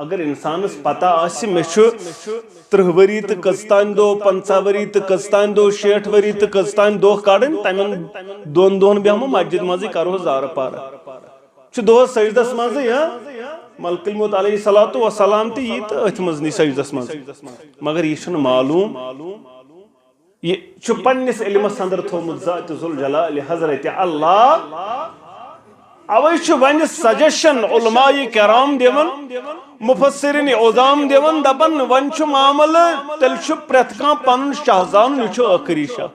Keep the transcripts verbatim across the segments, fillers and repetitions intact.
اگر انسانس پتہ آسہِ، مےٚ چھُ ترٕٛہ ؤری تہٕ کٔژتام دۄہ، پنٛژاہ ؤری تہٕ کٔژتام دۄہ، شیٹھ ؤری تہٕ کٔژتام دۄہ کڑٕنۍ، تمن دۄن دۄہن بیہمہٕ مسجد منٛزٕے، کرہو زارٕ پارٕ۔ چھُ دۄہس سجدس منٛزٕے، ہاں؟ ملک الموت علیہ الصلوۃ والسلام تہِ یی تہٕ أتھۍ منٛز نی سجدس منٛز۔ مگر یہِ چھُنہٕ معلوم، یہِ چھُ پننِس علمس اندر تھومُت ذات ذوالجلال حضرت اللہ۔ اوے چھُ وۄنۍ سجیشن علماء کرام دِوان، مفسرین عظام دِوان، دپان وۄنۍ چھُ معاملہٕ، تیٚلہِ چھُ پرٛٮ۪تھ کانٛہہ پنُن شاہ زانُن، یہِ چھُ ٲخری شاہ۔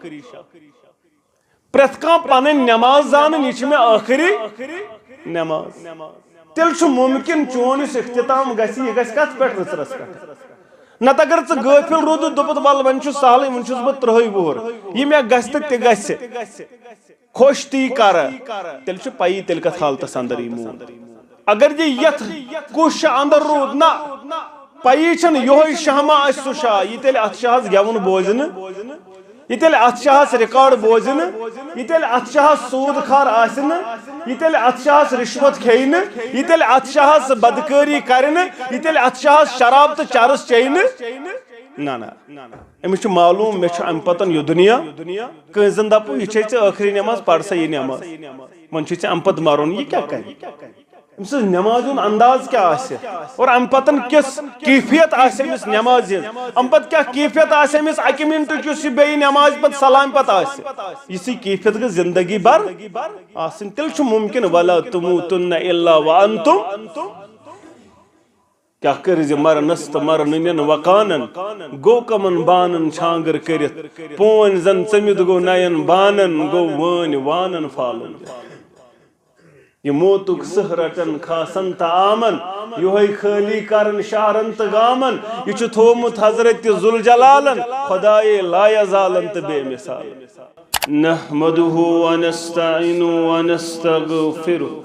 پرٛٮ۪تھ کانٛہہ پنٕنۍ نماز زانٕنۍ، یہِ چھِ مےٚ ٲخری نماز۔ تیٚلہِ چھُ ممکن چون یُس اختتام گژھِ، یہِ گژھِ کتھ پٮ۪ٹھ؟ رٕژرس پٮ۪ٹھ۔ نتہٕ اگر ژٕ غٲفل روٗدُتھ، دوٚپُتھ، "ول، وۄنۍ چھُ سہلٕے، وۄنۍ چھُس بہٕ ترٕٛہے وُہُر، یہِ مےٚ گژھِ تہٕ تہِ گژھِ، خۄش تی کرٕ"، تیٚلہِ چھُ پَیی، تیٚلہِ کتھ حالتس اندر یی موٗد۔ اگر یہِ یتھ کوٗششہِ اندر روٗد، نہ، پَیی چھَنہٕ، یِہوٚے شاہ ما آسہِ سُہ شاہ، یہِ تیٚلہِ اتھ شاہس گٮ۪وُن بوزِ نہٕ، یہِ تیٚلہِ اتھ شاہس ریکارڈ بوزِ نہٕ، یہِ تیٚلہِ اتھ شاہس سوٗد خار آسہِ نہٕ، یہِ تیٚلہِ اتھ شاہس رشوت کھیٚیہِ نہٕ، یہِ تیٚلہِ اتھ شاہس بدکٲری کرِ نہٕ، یہِ تیٚلہِ اتھ شاہس شراب تہٕ چرس چیٚیہِ نہٕ۔ نہ، نہ۔ أمِس چھُ معلوم، مےٚ چھُ امہِ پتن یہِ دُنیا۔ کٲنٛسہِ زن دپو، "یہِ چھے ژےٚ ٲخری نماز، پر سا یہِ نماز۔ وۄنۍ چھُے ژےٚ امہِ پتہٕ مرُن، یہِ کیٛاہ کرِ؟" أمۍ سٕنٛز نٮ۪مازِ ہُنٛد انداز کیٛاہ آسہِ؟ اور اَمہِ پتن کِژھ کیفیت آسہِ أمِس نٮ۪مازِ ہٕنٛز؟ اَمہِ پتہٕ کیٛاہ کیفیت آسہِ أمِس اَکہِ مِنٹٕچ، یُس یہِ بیٚیہِ نٮ۪مازِ پتہٕ سلامہِ پتہٕ آسہِ؟ یِژھٕے کیفیت گٔژھ زندگی بھر آسٕنۍ۔ تیٚلہِ چھُ مُمکِن، "ولا تموتن الا وانتم"۔ کیٛاہ کٔرۍ زِ مرنس تہٕ مرنہٕ نٮ۪ن وکانن، گوٚو کمن بانن چھانگر کٔرِتھ، پونۍ زن ژٔمِتھ گوٚو نین بانن، گوٚو وٲنۍ وانن فالُن۔ یہِ موتُک سٕہہ رٹن خاصن تہٕ عامن، یِہوٚے خٲلی کرن شہرن تہٕ گامن۔ یہِ چھُ تھوومُت حضرت ذوالجلالن خدایے لایزالن تہٕ بے مثال۔ نحمده ونستعينه ونستغفره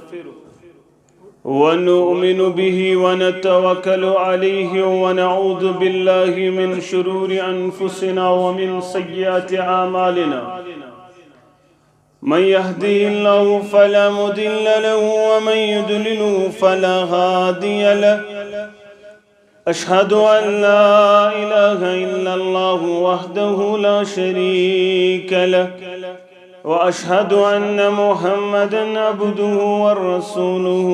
ونؤمن به ونتوكل عليه ونعوذ بالله من شرور أنفسنا ومن سيئات أعمالنا. من يهده الله فلا مضل له ومن يضلله فلا هادي له. أشهد أن لا إله إلا الله وحده لا شريك له، وأشهد أن محمدا عبده ورسوله.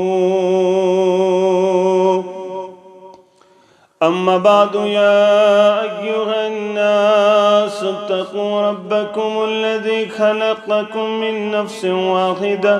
أما بعد، يا أيها الناس اتقوا ربكم الذي خلقكم من نفس واحدة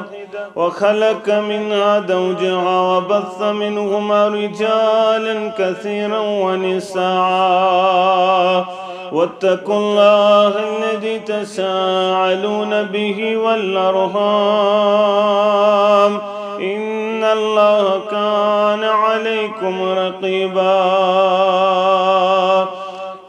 وخلق منها زوجها وبث منهما رجالا كثيرا ونساء، واتقوا الله الذي تساءلون به والأرحام، إن الله كان عليكم رقيبا.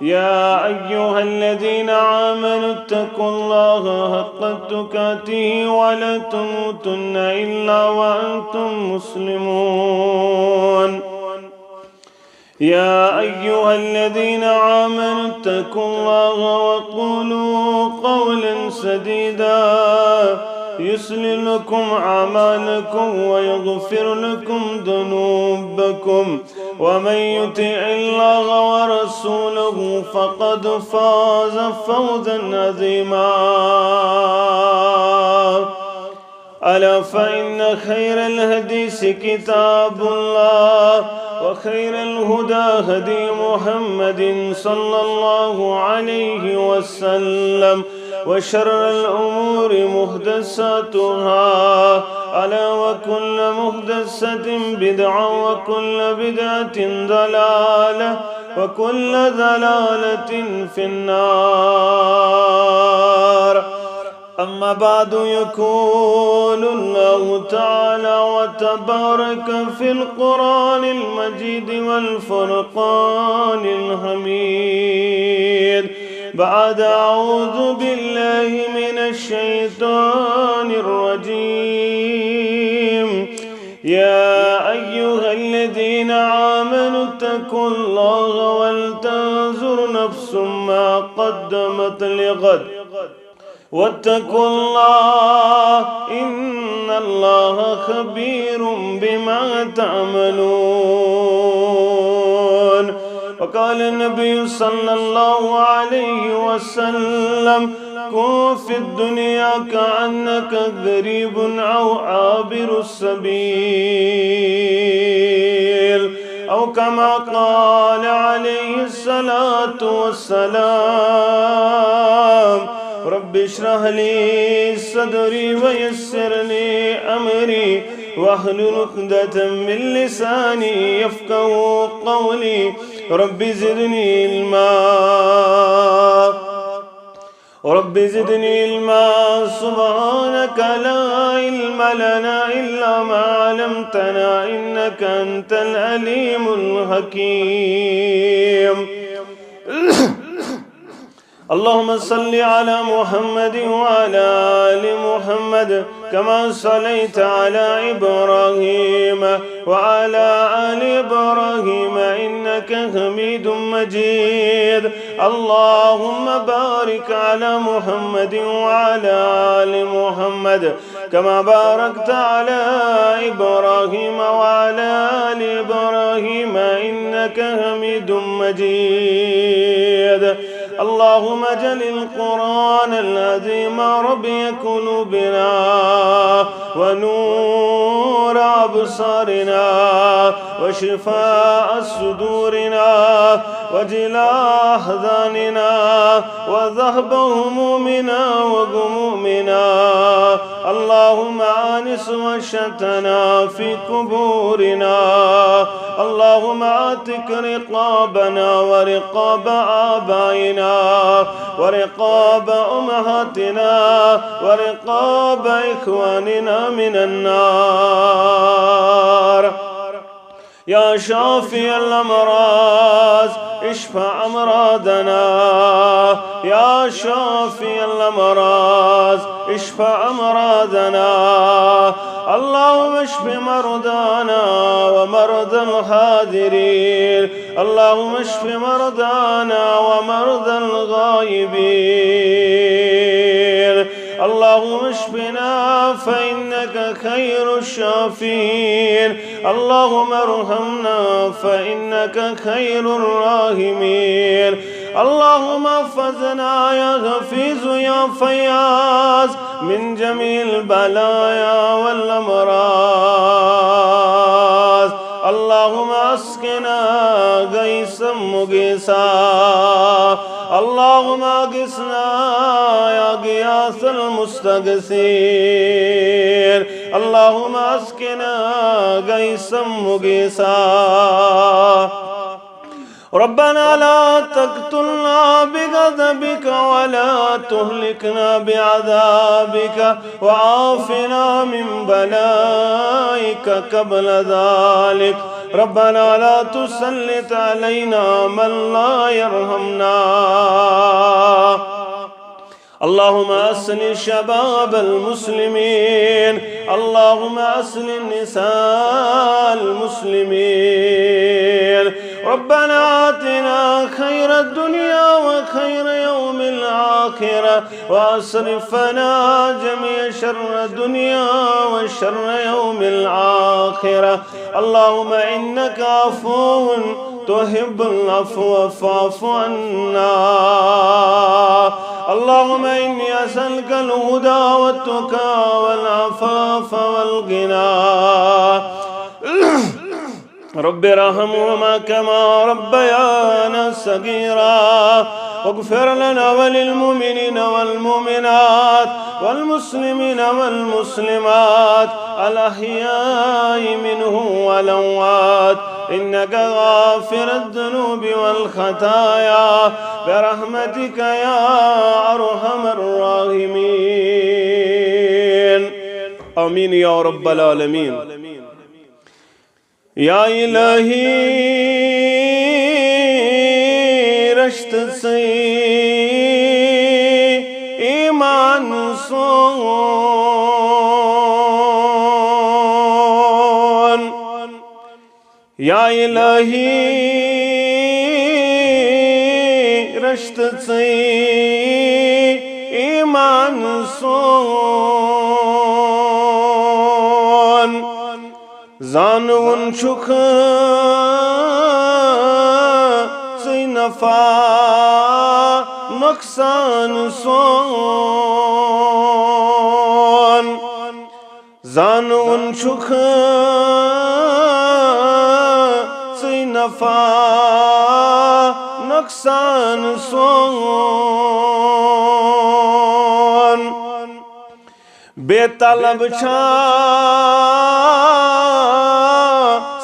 يا أيها الذين آمنوا اتقوا الله حق تقاته ولا تموتن إلا وأنتم مسلمون. يا أيها الذين آمنوا اتقوا الله وقولوا قولا سديدا، يصلح لكم أعمالكم ويغفر لكم ذنوبكم، ومن يطع الله ورسوله فقد فاز فوزا عظيما. ألا فإن خير الحديث كتاب الله، وخير الهدى هدي محمد صلى الله عليه وسلم، وشر الأمور محدثاتها، ألا وكل محدثة بدعة، وكل بدعة ضلالة، وكل ضلالة في النار. أما بعد، يقول الله تعالى وتبارك في القرآن المجيد والفرقان الحميد، بعد أعوذ بالله من الشيطان الرجيم. يا أيها الذين آمنوا اتقوا الله ولتنظر نفس ما قدمت لغد، واتقوا الله، إن الله خبير بما تعملون. قال النبي صلى الله عليه وسلم: كن في الدنيا كأنك غريب أو عابر سبيل، أو كما قال عليه الصلاة والسلام. رب اشرح لي صدري ويسر لي أمري واحلل عقدة من لساني يفقهوا قولي. رب زدني علما. رب زدني علما. سبحانك لا علم لنا إلا ما علمتنا إنك أنت العليم الحكيم. اللهم صل على محمد وعلى آل محمد كما صليت على إبراهيم وعلى آل إبراهيم إنك حميد مجيد. اللهم بارك على محمد وعلى آل محمد كما باركت على إبراهيم وعلى آل إبراهيم إنك حميد مجيد. اللهم اجعل القرآن العظيم ربيع قلوبنا ونور أبصارنا وشفاء صدورنا وجلاء أحزاننا وذهب همومنا وغمومنا. اللهم آنس وحشتنا في قبورنا. اللهم اعتق رقابنا ورقاب آبائنا ورقاب أمهاتنا ورقاب إخواننا من النار. يا شافي الأمراض، اشف أمراضنا. يا شافي الأمراض، اشف أمراضنا. اللهم اشف مرضانا ومرضى الحاضرين. اللهم اشف مرضانا ومرضى الغائبين. اللهم اشفنا فإنك خير الشافين. اللهم ارحمنا فإنك خير الراحمين. اللهم احفظنا يا حفيظ يا فياض من جميع البلايا والأمراض. اللهم اسقنا غيثا مغيثا. اللهم اغثنا يا غياث المستغيثين. اللهم اسقنا غيثا مغيثا. ربنا لا تقتلنا بغضبك ولا تهلكنا بعذابك وعافنا من بلائك قبل ذلك. ربنا لا تسلط علينا من لا يرحمنا. اللهم أصلح شباب المسلمين. اللهم أصلح نساء المسلمين. ربنا آتنا خير الدنيا وخير يوم الآخرة، واصرف عنا جميع شر الدنيا وشر يوم الآخرة. اللهم إنك عفو تحب العفو فاعف عنا. اللهم إني أسألك الهدى والتقى والعفاف والغنى. رب ارحمهما كما ربيانا صغيرا. واغفر لنا وللمؤمنين والمؤمنات والمسلمين والمسلمات الأحياء منهم والأموات إنك غافر الذنوب والخطايا برحمتك يا أرحم الراحمين. آمين يا رب العالمين. یا الہی، رچھ تہٕ ژٕے ایمان سون۔ یا الہی، رچھ تہٕ ژٕے ایمان سون۔ زانوُن چھُکھ نفع نۄقصان سون۔ زانوُن چھُکھ ژٕے نفع نۄقصان سون۔ بے طلب چھا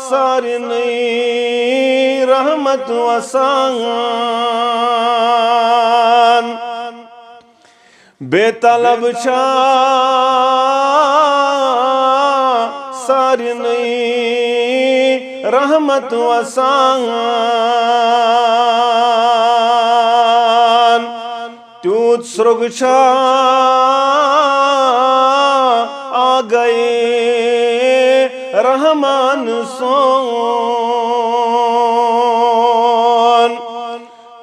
سارنٕے رحمت وسان۔ بے طلب چھا سارنٕے رحمت وسان۔ تیوٗت سرٛوگ چھا آگے رحمان سون۔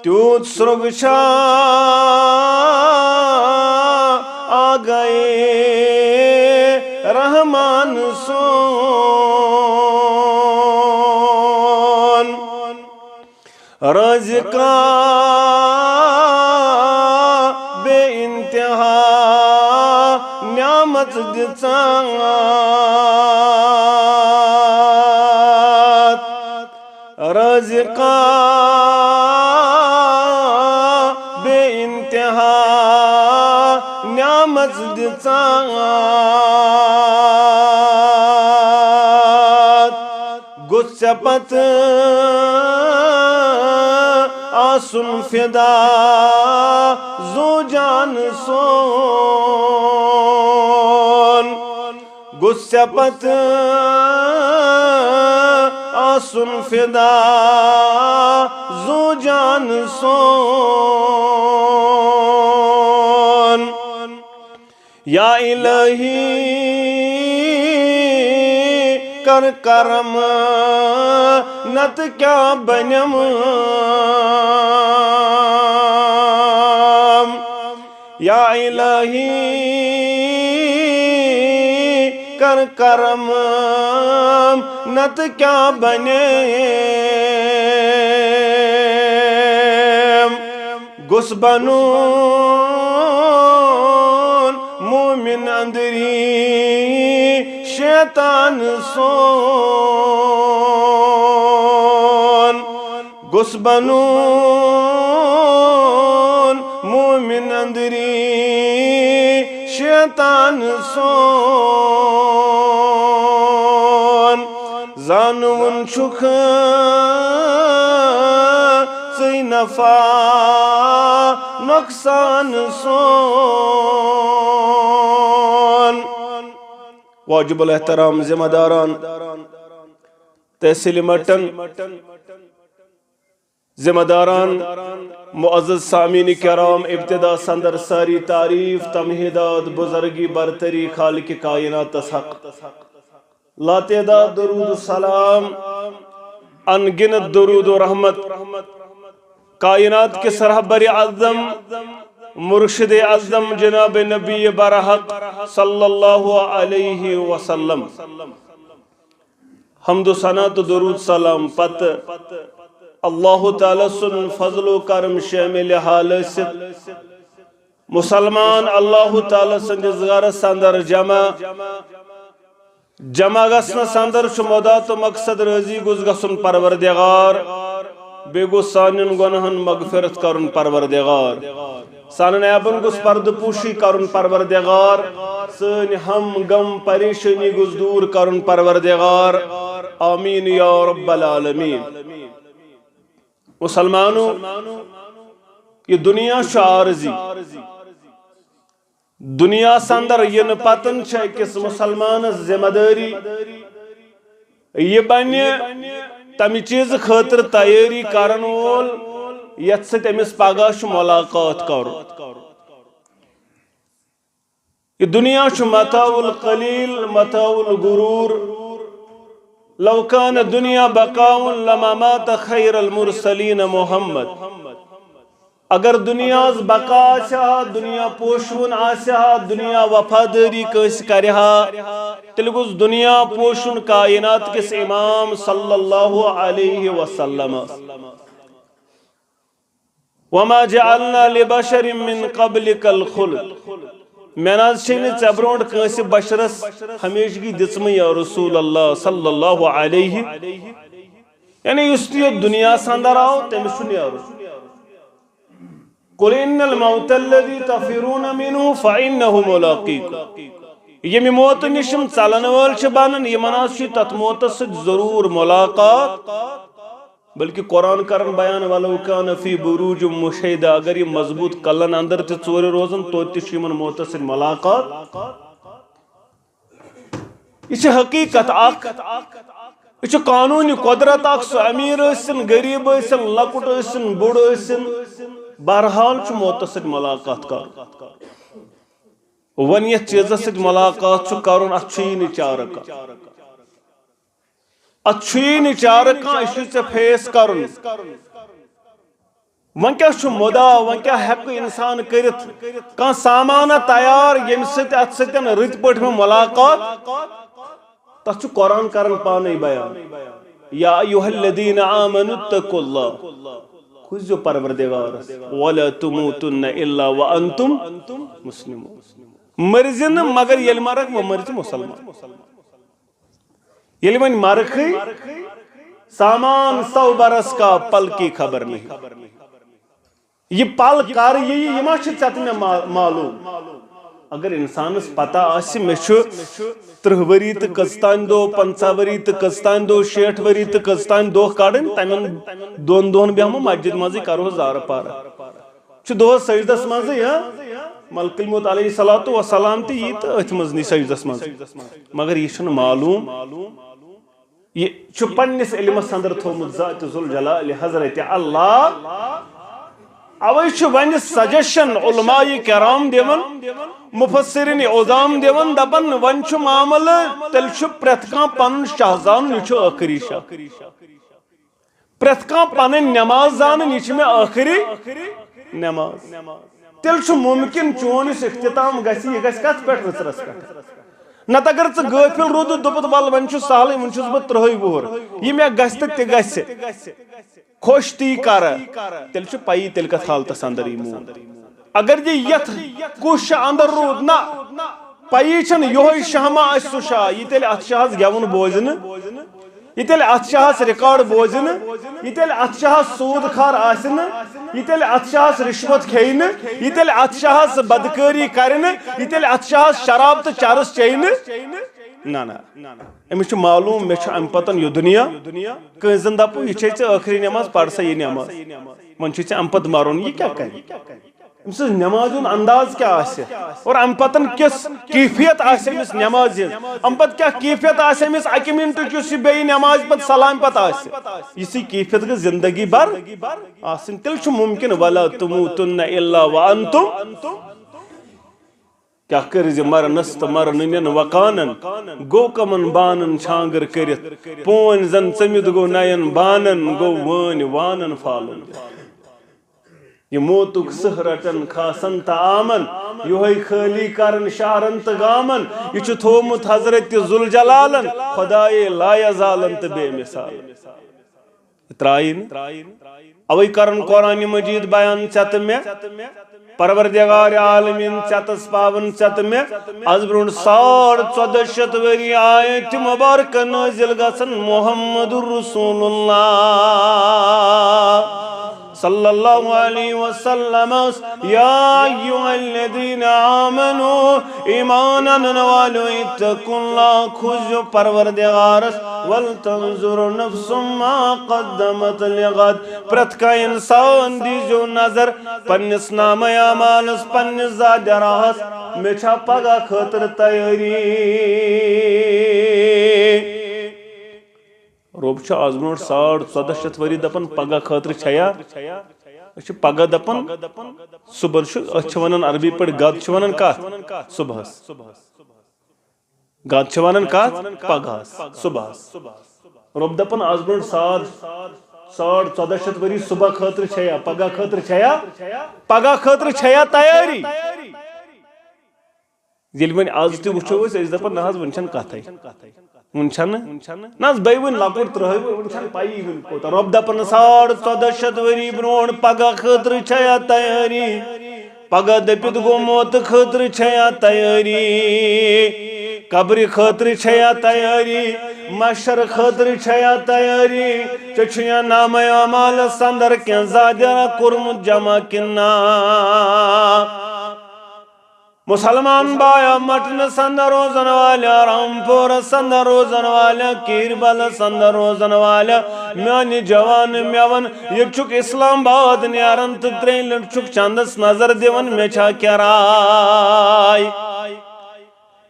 تیوٗت سرٛوگ چھا آگے رحمان سون۔ رازقا بے انتہا نعمت دِژاتھ۔ رازقا بے انتہا نعمت دِژاتھ۔ گوٚژھ ژےٚ پتہٕ آسُن فدا زُو جان سون۔ گوٚژھ ژےٚ پتہٕ آسُن فدا زُو جان سون۔ یا الہی کر کرم، نتہٕ کیٛاہ بنم۔ یا الہی کر کرم، نتہٕ کیٛاہ بنم۔ گوٚژھ بنُن مومن اندری شیطان سون۔ گوٚژھ بنُن مومن اندری شیطان سون۔ زانوُن چھُکھ ژٕے نفع نۄقصان سون۔ واجب الاحترام ذمہ داران تحصیل مٹن، ذمہ داران، معزز سامعین کرام، ابتدا سندر ساری تعریف، تمہیدات، بزرگی، برتری خالق کائناتس حق۔ لاتعداد درود و سلام، ان گنت درود و رحمت، کائنات کے سرحبر اعظم، مرشد اعظم جناب نبی برحق صلی اللہ علیہ وسلم۔ حمد و ثنا تہٕ درود سلام پتہٕ اللہ تعالیٰ سُنٛد فضل و کرم شامل حال ٲسِتھ، مسلمان اللہ تعالیٰ سٕنٛدِس گرس اندر جمع۔ جمع گژھنس اندر چھُ مدا تہٕ مقصد رٲضی گوٚژھ گژھُن پروردگار، بیٚیہِ گوٚژھ سانٮ۪ن گۄناہن مغفرت کرُن پروردگار۔ سانٮ۪ن عیبن گوٚژھ پردٕ پوشی کرُن پروردگار، سٲنۍ ہم غم پریشٲنی گوٚژھ دوٗر کرُن پروردگار۔ آمین یا رب العالمین۔ مسلمانو، یہِ دُنیا چھُ عارضی۔ دُنیاہس اندر یِنہٕ پتن چھِ أکِس مسلمانس ذمہ دٲری، یہِ بنہِ تمہِ چیٖزٕ خٲطرٕ تیٲری کرن وول، یتھ سۭتۍ أمِس پگاہ چھُ ملاقات کرُن۔ یہِ دُنیا چھُ متاع القلیل، متاع الغرور۔ لو کان دنیا بقاء لما مات خیر المرسلین محمد۔ اگر دُنیاہس بقا آسہِ ہا، دُنیا پوشوُن آسہِ ہا، دُنیا وفادٲری کٲنٛسہِ کرِ ہا، تیٚلہِ گوٚژھ دُنیا پوشُن کائنات کِس امام صلی اللہ علیہ وسلمس۔ وما جعلنا لبشر من قبلك الخلد۔ مےٚ نہ حظ چھے نہٕ ژےٚ برونٛٹھ کٲنٛسہِ بشرس ہمیشگی دِژمٕے یا رسول اللہ صلی اللہ علیہ۔ یعنی یُس تہِ یتھ دُنیاہس اندر آو، تٔمِس چھُ نیرُن۔ قل ان الموت الذي تفرون منه فانه ملاقيكم۔ ییٚمہِ موتہٕ نِش یِم ژلن وٲلۍ چھِ بنان، یِمن حظ چھُ تتھ موتس سۭتۍ ضروٗر ملاقات۔ بلکہ قرآن کرن بیان، ولو کان فی بروج مشیدہ، اگر یہِ مضبوط کلن اندر تہِ ژورِ روزن، توتہِ تہِ چھُ یِمن موتس سۭتۍ ملاقات۔ یہِ چھِ حقیقت اکھ، یہِ چھُ قانون قدرت اکھ، سُہ امیر ٲسِن، غریب ٲسِن، لۄکُٹ ٲسِن، بوٚڑ ٲسِن، بہرحال چھُ موتس سۭتۍ ملاقات کرُن۔ وۄنۍ یتھ چیزس سۭتۍ ملاقات چھُ کرُن، اتھ چھُ یی نہٕ چارٕ کانٛہہ۔ اتھ چھُ یی نہٕ چارٕ کانٛہہ، یہِ چھُے ژےٚ فیس کرُن۔ وۄنۍ کیٛاہ چھُ مُدا، وۄنۍ کیٛاہ ہٮ۪کہٕ انسان کٔرِتھ؟ کانٛہہ سامانہ تیار، ییٚمہِ سۭتۍ اتھ سۭتۍ رٕتۍ پٲٹھۍ مےٚ ملاقات، تتھ چھُ قرآن کران پانے بیان۔ یا ایھا الذین آمنوا اتقوا اللہ، کھوٗژزیو پروردگارس، ولا تموتن الا وانتم مسلمون۔ مرزِ نہٕ مگر ییٚلہِ مرکھ، وۄنۍ مرزِ مسلمان۔ ییٚلہِ وۄنۍ مرکھٕے، سامان سو برس کا پل کی خبر نہیں۔ یہِ پل کر یِیہِ، یہِ ما چھِ ژےٚ تہٕ مےٚ ما-، معلوم؟ اگر انسانس پتہ آسہِ، مےٚ چھُ ترٕٛہ ؤری تہٕ کٔژتام دۄہ، پنٛژاہ ؤری تہٕ کٔژتام دۄہ، شیٹھ ؤری تہٕ کٔژتام دۄہ کڑٕنۍ، تمن دۄن دۄہن بیہمو مسجد منٛزٕے، کرو زارٕ پارٕ۔ چھُ دۄہس سجدس منٛزٕے، ہاں؟ ملک الموت علیہ الصلوۃ والسلام تہِ یی تہٕ أتھۍ منٛز نی سجدس منٛز۔ مگر یہِ چھُنہٕ معلوم۔ یہِ چھُ پننِس علمس اندر تھوٚومُت ذات ذوالجلال حضرت اللہ۔ اوے چھُ وۄنۍ سجیشن علماء کرام دِوان، مفسرین عظام دِوان، دپان وۄنۍ چھُ معاملہٕ، تیٚلہِ چھُ پرٛٮ۪تھ کانٛہہ پنُن شاہ زانُن، یہِ چھُ ٲخری شاہ۔ پرٛٮ۪تھ کانٛہہ پنٕنۍ نٮ۪ماز زانٕنۍ، یہِ چھِ مےٚ ٲخری نٮ۪ماز۔ تیٚلہِ چھُ مُمکِن چون یُس اختتام گژھِ، یہِ گژھِ کتھ پٮ۪ٹھ؟ رٕژرس پٮ۪ٹھ۔ نتہٕ اگر ژٕ غٲفِل روٗدُتھ، دوٚپُتھ، "ول، وۄنۍ چھُ سہلٕے، وۄنۍ چھُس بہٕ ترٛہَے وُہُر، یہِ مےٚ گژھِ تہٕ تہِ گژھِ، خۄش تی کرٕ"، تیٚلہِ چھُ پَیی تیٚلہِ کتھ حالتس اندر یی موٗد۔ اگر یہِ یتھ کوٗششہِ اندر روٗد، نہ، پَیی چھَنہٕ، یِہوٚے شاہ ما آسہِ سُہ شاہ، یہِ تیٚلہِ اتھ شاہس گٮ۪وُن بوزِ نہٕ، یہِ تیٚلہِ اتھ شاہس ریکارڈ بوزِ نہٕ، یہِ تیٚلہِ اتھ شاہس سوٗد خار آسہِ نہٕ، یہِ تیٚلہِ اتھ شاہس رشوت کھیٚیہِ نہٕ، یہِ تیٚلہِ اتھ شاہس بدکٲری کرِ نہٕ، یہِ تیٚلہِ اتھ شاہس شراب تہٕ چرس چیٚیہِ نہٕ۔ نہ، نہ۔ أمِس چھُ معلوم، مےٚ چھُ امہِ پتن یہِ دُنیا۔ کٲنٛسہِ زن دپو، "یہِ چھے ژےٚ ٲخری نٮ۪ماز، پر سا یہِ نٮ۪ماز۔ وۄنۍ چھُے ژےٚ امہِ پتہٕ مرُن، یہِ کیٛاہ کرِ؟" أمۍ سٕنٛز نٮ۪مازِ ہُنٛد انداز کیٛاہ آسہِ اور اَمہِ پتَن کِژھ کیفیت آسہِ أمِس نٮ۪مازِ ہٕنٛز، اَمہِ پتہٕ کیٛاہ کیفیت آسہِ أمِس اَکہِ مِنٹٕچ یُس یہِ بیٚیہِ نٮ۪مازِ پتہٕ سلامہِ پتہٕ آسہِ، یِژھٕے کیفیت گٔژھ زندگی بھر آسٕنۍ۔ تیٚلہِ چھُ مُمکِن، "ولا تموتن الا وانتم"۔ کیٛاہ کٔرۍ زِ مرنس تہٕ مرنہٕ نٮ۪ن وکانن، گوٚو کمن بانن چھانگر کٔرِتھ، پونۍ زن ژٔمِتھ گوٚو نین بانن، گوٚو وٲنۍ وانن فالُن۔ یہِ موتُک سٕہہ رٹن خاصن تہٕ عامن، یِہوٚے خٲلی کرن شہرن تہٕ گامن۔ یہِ چھُ تھوٚومُت حضرت ذوالجلالن خدایے لایزالن تہٕ بے مثال۔ یہِ ترٛایہِ نہٕ۔ اوے کرن قرآن مجید بیان ژےٚ تہٕ مےٚ، پروردگار عالمین ژےٚ تس پاون ژےٚ تہٕ مےٚ۔ از برونٛٹھ ساڑ ژۄدہ شیٚتھ ؤری آیت مبارکہ نٲزِل گژھن محمد رسول اللہ صلی اللہ علیہ وسلم۔ یا ایھا الذین آمنو، ایمان انن والو، اتقوا اللہ، کھوٗژِو پروردگارس، ولتنظر نفس ما قدمت لغد، پرٛٮ۪تھ کانٛہہ انسان دیٖزیو نظر پننِس نامہ اعمالس، پننِس ذاتِ راہس، مےٚ چھا پگاہ خٲطرٕ تیٲری؟ رۄب چھُ از برونٛٹھ ساڑ ژۄدہ شیٚتھ ؤری دپان، پگاہ خٲطرٕ چھیا؟ أسۍ چھِ پگاہ دپان، صبحن چھُ، أسۍ چھِ ونان عربی پٲٹھۍ غد چھِ ونان کتھ؟ صبحس۔ غد چھِ ونان کتھ؟ پگہس، صبحس۔ رۄب دپان، از برونٛٹھ ساڑ، ساڑ ژۄدہ شیٚتھ ؤری صبح خٲطرٕ چھیا، پگاہ خٲطرٕ چھیا؟ پگاہ خٲطرٕ چھیا تیٲری؟ ییٚلہِ وۄنۍ از تہِ وٕچھو أسۍ، أسۍ دپان، نہ حظ، وٕنہِ چھنہٕ کتھے۔ وُنہِ چھَنہٕ؟ نہ حظ، بیٚیہِ وُنہِ لۄکُٹ ترٛٲہِو، وُنہِ چھَنہٕ پَیی وُنہِ کوٗتاہ۔ رۄب دَپان، ساڑ ژۄداہ شیٚتھ ؤری برونٛٹھ، پگاہ خٲطرٕ چھا یا تیٲری؟ پگاہ دٔپِتھ گوٚو موتہٕ خٲطرٕ چھا یا تیٲری؟ قبرِ خٲطرٕ چھا یا تیٲری؟ محشر خٲطرٕ چھا یا تیٲری؟ ژےٚ چھُ یا نامہ اعمالس اندر کینٛہہ زیادٕ کوٚرمُت جمع کِنہٕ نہ؟ مسلمان بایا، مٹنس اندر روزن والیا، رامپورس اندر روزن والیا، کیربلس اندر روزن والیا، میانہِ جوان میون، ییٚتہِ چھُکھ اسلام آباد نیران تہٕ ترٛیٚیہِ لٹہِ چھُکھ چندس نظر دِوان، مےٚ چھا کراے؟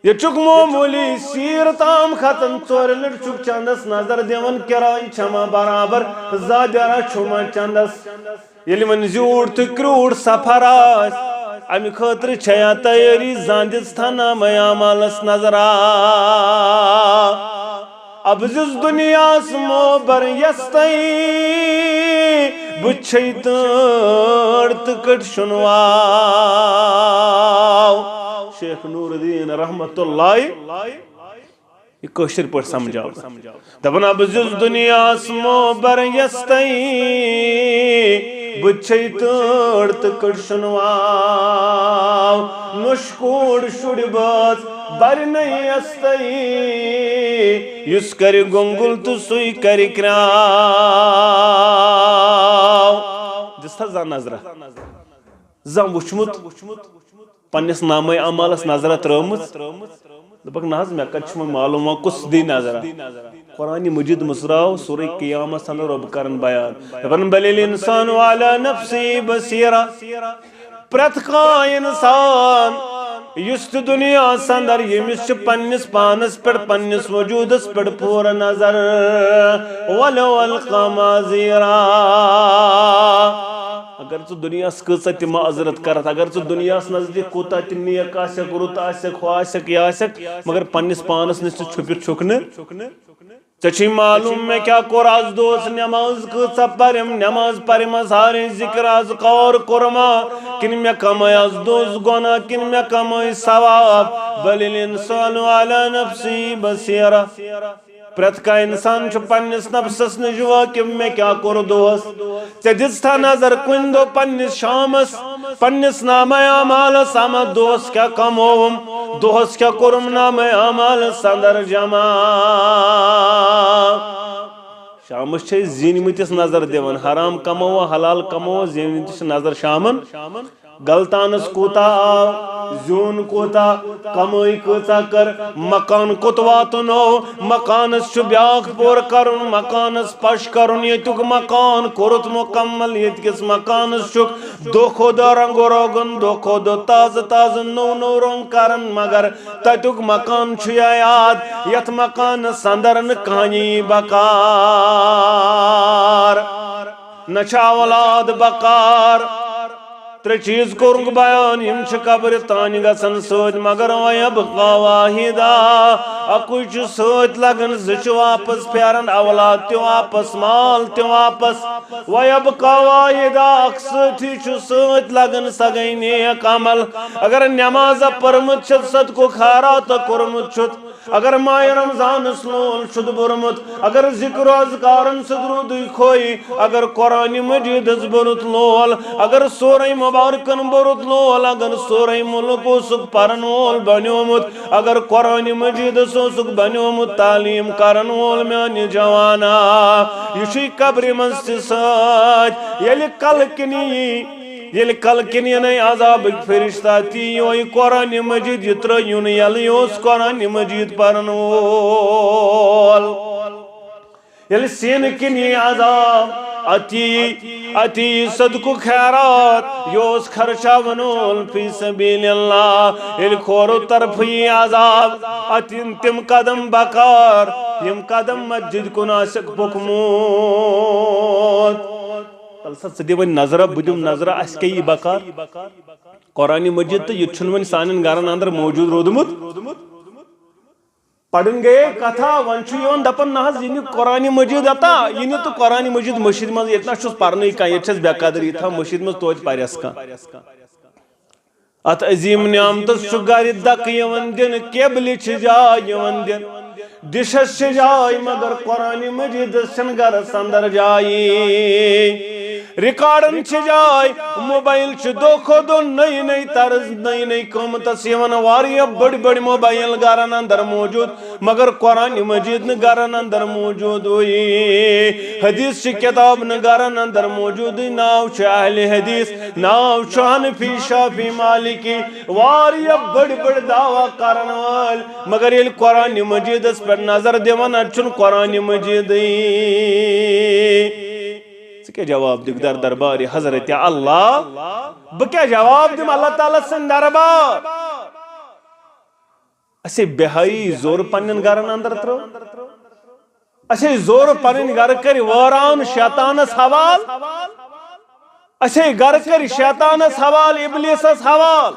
ییٚتہِ چھُکھ معموٗلی سیٖر تام کھژان، ژورِ لٹہِ چھُکھ چندس نظر دِوان، کراے چھما برابر؟ زادیارا چھُما چندس؟ ییٚلہِ وۄنۍ زیوٗٹھ تہٕ کرٛوٗٹھ سفر آسہِ، امہِ خٲطرٕ چھیا تیٲری؟ زانٛدِس تھاونامہ اعمالس نظرا؟ ابزِس دُنیاہس موبر یستَے، بہٕ چھے تٲر تہٕ کٔٹ شُنواو۔ شیخ نور الدین رحمت اللہ، یہِ کٲشِر پٲٹھۍ سمجھاو۔ دپان، ابزِس دُنیاہس موبر یستَے، بہٕ چھے تٲر تہٕ کٔٹ شُنواو۔ نوٚش کوٗر شُرۍ بٲژ بَرِ نہٕ یَستَے، یُس کَرِ گۄنٛگُل تہٕ سُے کَرِ کرٛاو۔ دِژ تھا زانٛہہ نظرہ؟ زانٛہہ وُچھمُت؟ پننِس نامہ اعمالس نظرہ ترٲومٕژ؟ دوٚپکھ، نہ حظ، مےٚ کتہِ چھُ وۄنۍ معلوم، وۄنۍ کُس دی نظرہ؟ قرآن مجید منٛز آو سورہ قیامس اندر رۄب کران بیان، دپان، بل الانسان علی نفسہ بصیرہ۔ پرٛٮ۪تھ کانٛہہ انسان یُس تہِ دُنیاہس اندر، ییٚمِس چھِ پننِس پانس پٮ۪ٹھ، پننِس وجوٗدس پٮ۪ٹھ پوٗرٕ نظر، ولو القی معاذیرا۔ اگر ژٕ دُنیاہس کۭژاہ تہِ معذرت کرتھ، اگر ژٕ دُنیاہس نزدیٖک کوٗتاہ تہِ نیک آسکھ، رُت آسکھ، ہُہ آسکھ، یہِ آسکھ، مگر پننِس پانس نِش ژٕ چھُپِتھ چھُکھ نہٕ۔ ژےٚ چھُے معلوم مےٚ کیٛاہ کوٚر از دۄہس؟ نٮ۪ماز کۭژاہ پرِم، نٮ۪ماز پرِم از ہارے ذکر اذکار کوٚرما، کِنہٕ مےٚ کمٲے از دۄہس گۄناہ، کِنہٕ مےٚ کمٲے ثواب؟ بل الانسان علی نفسہ بصیرہ۔ پرٛٮ۪تھ کانٛہہ انسان چھُ پننِس نفسس نِش واقف، مےٚ کیٛاہ کوٚر دۄہس۔ ژےٚ دِژتھا نظر کُنہِ دۄہ پننِس شامس، پننِس نامہ اعمالس، اما دۄہس کیٛاہ کمووُم، دۄہس کیٛاہ کوٚرُم نامہ اعمالس اندر جمع؟ شامس چھِ أسۍ زیٖنمٕتِس نظر دِوان، حرام کموو، حلال کموو، زیٖنمٕتِس چھِ نظر شامن۔ غلطانس کوٗتاہ آو، زیوٗن کوٗتاہ، کمٲے کۭژاہ کٔر، مکان کوٚت واتنوو، مکانس چھُ بیٛاکھ پور کرُن، مکانس پش کرُن، ییٚتیُک مکان کوٚرُتھ مکمل، ییٚتہِ کِس مکانس چھُکھ دۄہ کھۄتہٕ دۄہ رنگ و روگن، دۄہ کھۄتہٕ دۄہ تازٕ تازٕ نوٚو نوٚو رنگ کران، مگر تتیُک مکان چھُ یا یاد، یتھ مکانس اندر نہٕ کانٛہہ یی بکار، نہ چھِ اولاد بکار۔ ترٛےٚ چیٖز کوٚرُکھ بیان، یِم چھِ قبرِ تانۍ گژھن سۭتۍ، مگر ویبقی واحدہ، اکُے چھُ سۭتۍ لگان، زٕ چھِ واپس پھیران، اولاد تہِ واپس، مال تہِ واپس۔ ویبقی واحدہ، اکھ سۭتھی چھُ سۭتۍ لگان، سۄ گٔے نیک عمل۔ اگر نمازہ پٔرمٕژ چھِ، صدقہٕ خیراتہ کوٚرمُت چھُتھ، اگر ماہِ رمضانس لول چھُتھ بوٚرمُت، اگر ذکر و اذکارن سۭتۍ روٗدُے کھوٚے، اگر قرآن مجیدس بوٚرُتھ لول، اگر سورہ مبارکن بوٚرُتھ لول، اگر سورہ ملک اوسُکھ پرن وول بنیومُت، اگر قرآن مجیدس اوسُکھ بنیومُت تعلیٖم کرن وول، میانہِ جوانا، یہِ چھُے قبرِ منٛز تہِ سۭتۍ۔ ییٚلہِ کلہٕ کِنی یی، ییٚلہِ کلہٕ کِنی یِنَے عذابٕکۍ فرشتہ، تی یِیہِ قرآن مجید، یہِ ترٛٲیِو نہٕ یَلہٕ، یہِ اوس قرآن مجید پرن وول۔ ییٚلہِ سینہٕ کِنۍ یی عذاب، اَتہِ یی، اَتہِ یی صدقہٕ خیرات، یہِ اوس خرچاوَن وول فی سبیل اللہ۔ ییٚلہِ کھورو طرفہٕ یی عذاب، اَتہِ یِن تِم قدم بکار، یِم قدم مسجد کُن آسٮ۪کھ پوٚکمُت۔ تَلہٕ سا، ژٕ دِ وۄنۍ نظرہ، بہٕ دِمہٕ نظرہ، اَسہِ کیٛاہ یی بکار؟ قرآن مجید تہٕ یہِ تہِ چھُنہٕ وۄنۍ سانٮ۪ن گرن اندر موجود روٗدمُت۔ پرن گٔیے کتھا، وۄنۍ چھُ یِوان دپان، نہ حظ، یہِ نہٕ قرآن مجید اتا، یہِ نہٕ تہٕ قرآن مجید مٔشیٖد منٛز، ییٚتہِ نہ چھُس پرنٕے کانٛہہ، ییٚتہِ چھَس بے قدری تھاوان مٔشیٖد منٛز، توتہِ پرٮ۪س کانٛہہ۔ اتھ عظیم نعمتس چھُ گرِ دکہٕ یِوان دِنہٕ، قبلہِ چھِ جاے یِوان دِنہٕ۔ ڈشس چھِ جاے، مگر قرآن مجیدس چھنہٕ گرس اندر جاے۔ ریکارڈن چھِ جاے، موبائل چھِ دۄہ کھۄتہٕ دۄہ نٔے نٔے طرز، نٔے نٔے قۭمتس یِوان۔ واریاہ بٔڑۍ بٔڑۍ موبائل گرن اندر موجود، مگر قرآن مجید نہٕ گرن اندر موجود۔ وۄنۍ حدیث چھِ کتاب نہٕ گرن اندر موجود۔ ناو چھُ اہل حدیث، ناو چھُ حنفی، شافعی، مالکی، واریاہ بٔڑۍ بٔڑۍ دعویٰ کرن وٲلۍ، مگر ییٚلہِ قرآن مجیدس پٮ۪ٹھ نظر دِوان، اتہِ چھُنہٕ قرآن مجیدٕے۔ ژٕ کیٛاہ جواب دِکھ در دربارِ حضرت اللہ؟ بہٕ کیٛاہ جواب دِمہٕ اللہ تعالیٰ سٕنٛدِ دربار؟ اسے بہایی زور پننٮ۪ن گرن اندر ترٲو۔ اسے زور پنٕنۍ گرٕ کٔرۍ وٲران شیطانس حوال۔ اسے گرٕ کٔرۍ شیطانس حوال، ابلیسس حوال۔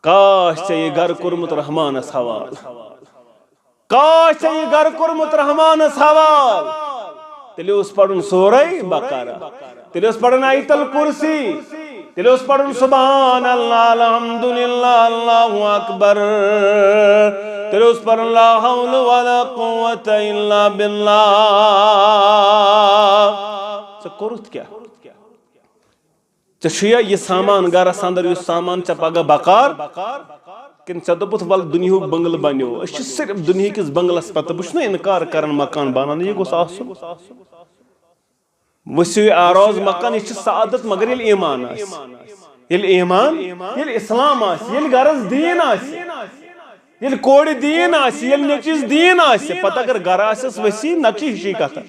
کاش ژےٚ یہِ گرٕ کوٚرمُت رحمانس حوال۔ کاش ژےٚ یہِ گرٕ کوٚرمُت رحمانس حوال۔ تیٚلہِ اوس پرُن سورہ بقرہ، تیٚلہِ اوس پرُن آیت الکرسی، تیٚلہِ اوس پرُن سبحان اللہ، الحمدللہ، اللہ اکبر، تیٚلہِ اوس پرُن لا حول ولا قوة الا باللہ۔ ژےٚ کوٚرُتھ کیٛاہ؟ ژےٚ چھُیا یہِ سامان گرس اندر، یُس سامان ژےٚ پگاہ بکار؟ کِنہٕ ژےٚ دوٚپُتھ، "ول، دُنیہُک بنگلہٕ بنیو، أسۍ چھِ صرف دُنیہکِس بنگلس پتہٕ"؟ بہٕ چھُس نہ انکار کران مکان بناونہٕ، یہِ گوٚژھ آسُن۔ وسیع آراز مکان، یہِ چھِ سعادت، مگر ییٚلہِ ایمان آسہِ، ییٚلہِ ایمان، ییٚلہِ اسلام آسہِ، ییٚلہِ گرس دیٖن آسہِ، ییٚلہِ کورِ دیٖن آسہِ، ییٚلہِ نیٚچوِس دیٖن آسہِ، پتہٕ اگر گرٕ آسٮ۪س وسیع، نتہٕ چھِ ہِشی کتھا۔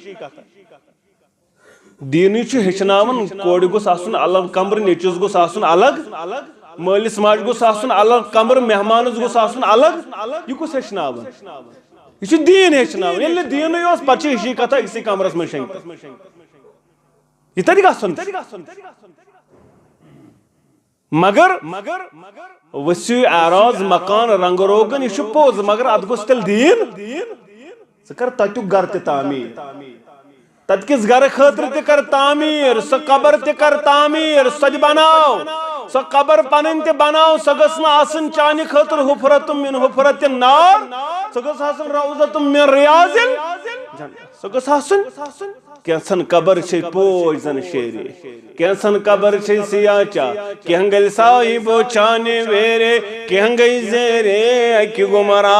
دیٖنٕے چھُ ہیٚچھناوان، کورِ گوٚژھ آسُن الگ کمرٕ، نیٚچوِس گوٚژھ آسُن الگ، مٲلِس ماجہِ گوٚژھ آسُن الگ کمرٕ، مہمانس گوٚژھ آسُن الگ۔ یہِ کُس ہیٚچھناوان؟ یہِ چھُ دیٖن ہیٚچھناوان۔ ییٚلہِ نہٕ دیٖنٕے اوس، پتہٕ چھِ ہِشی کتھا أکسٕے کمرس منٛز شۄنٛگِتھ۔ یہِ تتہِ گژھُن۔ مگر وسیع آراز مکان رنگ روگن، یہِ چھُ پوٚز، مگر اتھ گوٚژھ تیٚلہِ دیٖن۔ ژٕ کر تتیُک گرٕ تہِ تعمیٖر، تتہِ کِس گرٕ خٲطرٕ تہِ کر تعمیٖر، سۄ قبر تہِ کر تعمیٖر، سۄ تہِ بناو، سۄ قبر پنٕنۍ تہِ بناو، سۄ گٔژھ نہٕ آسٕنۍ چانہِ خٲطرٕ حفرتم من حفرت النار، سۄ گٔژھ آسٕنۍ روضتم من ریاض الجنہ۔ سۄ گٔژھ آسٕنۍ۔ کینٛژھن قبر چھے پوش زن شیرے، کینٛژھن قبر چھے سیاہ چاہ، کینٛہہ گلۍ صاحبو چانہِ ویرے، کینٛہہ گٔے زیرے اکہِ گُمرا۔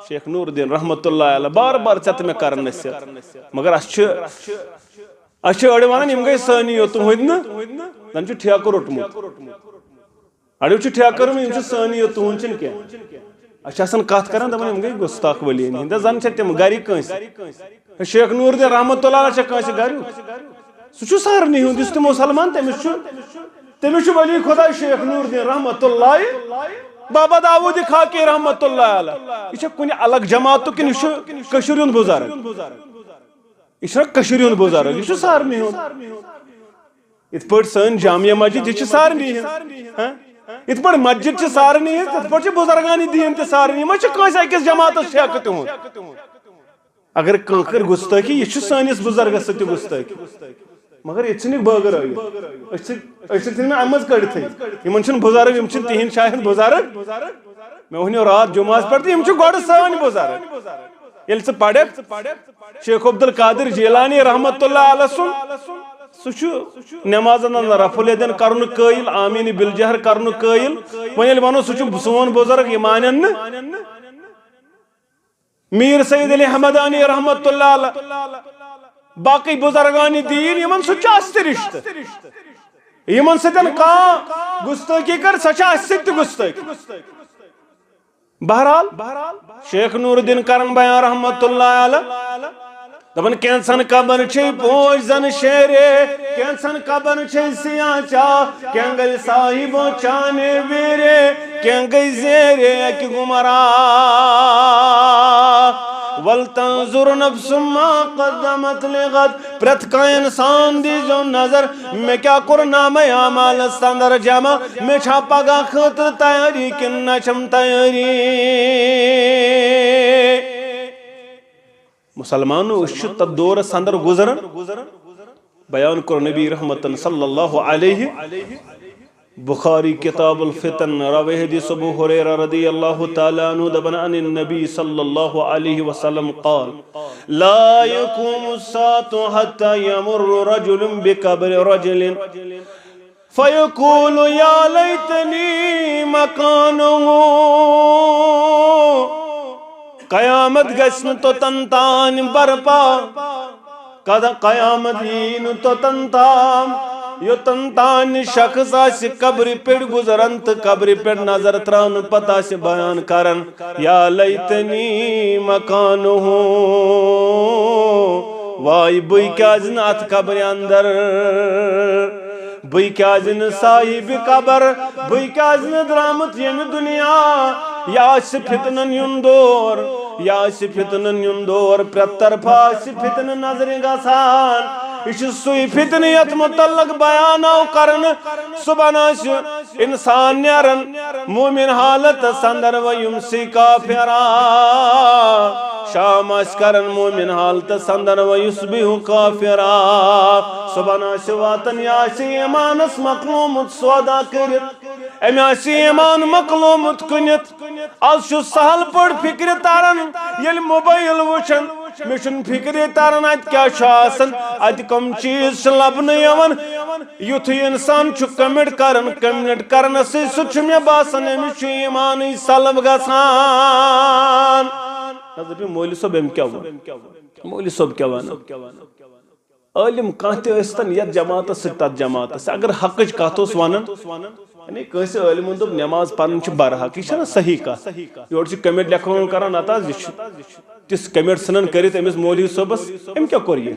شیخ نور الدین رحمت اللہ علیہ، بار بار ژےٚ تہٕ مےٚ کرن نصیحت، مگر اسہِ چھِ، اسہِ چھِ أڑۍ ونان، یِم گٔے سٲنی یوت، تُہنٛدۍ نہٕ، زن چھُ ٹھیکہٕ روٚٹمُت۔ اڑیو چھُ ٹھیکہٕ کٔرمٕژ، یِم چھِ سٲنی یوت، تُہُنٛد چھِنہٕ کینٛہہ۔ أسۍ چھِ آسان کتھ کران، دپان، یِم گٔے گستاخ ؤلی ہٕنٛدۍ۔ دَپ زن چھِ تِم گرِکۍ کٲنٛسہِ۔ شیخ نور الدین رحمت اللہ علیہ چھا کٲنٛسہِ گریُک؟ سُہ چھُ سارنٕے ہُنٛد، یُس تہِ مسلمان، تٔمِس چھُ، تٔمِس چھُ ولی خدا شیخ نور الدین رحمت اللہ، بابا داوود خاکی رحمت اللہ علیہ۔ یہِ چھا کُنہِ الگ جماعتُک کِنہٕ یہِ چھُ کٔشیٖرِ ہُنٛد بُزرگ؟ یہِ چھُنہ کٔشیٖرِ ہُنٛد بُزرگ، یہِ چھُ سارنٕے ہُنٛد۔ یِتھ پٲٹھۍ سٲنۍ جامع مسجد، یہِ چھِ سارنٕے ہٕنٛز۔ ہاں؟ یِتھ پٲٹھۍ مسجد چھِ سارنٕے ہٕنٛز، تِتھ پٲٹھۍ چھِ بُزرگان دین تہِ سارنٕے۔ یہِ ما چھِ کٲنٛسہِ أکِس جماعتس ٹھیکہٕ تِہُنٛد؟ اگر کانٛہہ کرِ گُستٲخی، یہِ چھُ سٲنِس بُزرگس سۭتۍ تہِ گُستٲخی۔ مگر ییٚتہِ چھِنہٕ یہِ بٲگرٲوِتھ۔ أسۍ چھِ، أسۍ چھِ تِم اَمہِ منٛز کٔڑتھٕے۔ یِمن چھِنہٕ بُزرگ، یِم چھِنہٕ تِہِنٛدۍ شاید بُزرگ۔ مےٚ وَنیو راتھ جُمعہس پٮ۪ٹھ تہٕ یِم چھِ گۄڈٕ سٲنۍ بُزرگ۔ ییٚلہِ ژٕ پَرکھ، شیخ عبدالقادر جیلانی رحمت اللہ علیہ سُنٛد، سُہ چھُ نمازن اندر رفع الیدین کرنُک قٲیِل، آمین بالجہر کرنُک قٲیِل۔ وۄنۍ ییٚلہِ وَنو سُہ چھُ سون بُزرگ، یہِ مانن نہٕ۔ میر سید علی حمدانی رحمت اللہ علیہ، باقی بزرگان دین، یِمن سۭتۍ چھُ اَسہِ تہِ رشتہٕ۔ یِمن سۭتۍ کانٛہہ گُستٲخی کر، سۄ چھِ اَسہِ سۭتۍ تہِ گُستٲخی۔ بہرحال، شیخ نور الدین کرم بیان رحمت اللہ علیہ دپان، کینٛژن قبر چھے پوش زن شیرے، کینٛژن قبر چھے سیاہ چاہ، کینٛہہ گٔے صاحبو چانے ویرے، کینٛہہ گٔے زیرے اکہِ گُمرا۔ ولتنظر نفس ما قدمت لغد، پرٛٮ۪تھ کانٛہہ انسان دیٖزیو نظر، مےٚ کیٛاہ کوٚر نامہ اعمالس اندر جمع، مےٚ چھا پگاہ خٲطرٕ تیٲری کِنہٕ نہ چھم تیٲری؟ مسلمانو، أسۍ چھِ تتھ دورس اندر گُزران۔ بیان کوٚر نبی رحمتن صلی اللہ علیہ بخاری کتاب الفتن، راوی حدیث ابو ہریرہ رضی اللہ تعالی عنہ دپان، عن النبی صلی اللہ علیہ وسلم قال، لا يقوم الساعة حتى يمر رجل بقبر رجل فيقول يا ليتني مكانه۔ قیامت گژھِ نہٕ توٚتن تام برپا، قد-، قیامت یی نہٕ توٚتن تام، یوٚتن تام نہٕ شخص آسہِ قبرِ پٮ۪ٹھ گُزران تہٕ قبرِ پٮ۪ٹھ نظر تراونہٕ پتہٕ آسہِ بیان کران، یا لیتنی مکانہ، واے بٕے کیازِ نہٕ اتھ قبرِ اندر، بٕے کیازِ نہٕ صاحبِ قبر، بٕے کیازِ نہٕ درامُت ییٚمہِ دُنیا۔ یہِ آسہِ فتنن ہُنٛد دور، یہِ آسہِ فتنن ہُنٛد دور، پرٛٮ۪تھ طرفہٕ آسہِ فتنہٕ نظرِ گژھان۔ یہِ چھُ سُے فتنہٕ یتھ متعلق بیان آو کرنہٕ، صبحن آسہِ انسان نیران مومن حالتس اندر و یمسی کافرا، شام آسہِ کران مومن حالتس اندر و یصبح کافرا، صبحن آسہِ واتان، یہِ آسہِ ایمانس مۄکلومُت سودا کٔرِتھ، أمۍ آسہِ ایمان مۄکلومُت کٕنِتھ۔ از چھُ سہل پٲٹھۍ فکرِ تران، ییٚلہِ موبایل وٕچھان، مےٚ چھُنہٕ فکرِ تران اتہِ کیٛاہ چھُ آسان، اتہِ کم چیٖز چھِ لبنہٕ یِوان۔ یُتھُے انسان چھُ کمنٹ کران، کمنٹ کرنس سۭتۍ سۭتۍ چھُ مےٚ باسان أمِس چھُ ایمانٕے سلب گژھان۔ حضرت مولوی صٲب أمۍ کیٛاہ ووٚن؟ مولوی صٲب کیٛاہ ونان؟ عٲلِم کانٛہہ تہِ ٲسۍتن یتھ جماعتس سۭتۍ تتھ جماعتس سۭتۍ، اگر حقٕچ کتھ اوس ونان، یعنی کٲنٛسہِ عٲلمن دوٚپ نماز پرٕنۍ چھِ برحق، یہِ چھےٚ نہ صحیح کتھ۔ یورٕ چھِ کمنٹ لیکھن وول کران، نتہٕ حظ یہِ چھُ تِژھ کمنٹ ژھٕنان کٔرِتھ أمِس مولوی صٲبس، أمۍ کیٛاہ کوٚر یہِ؟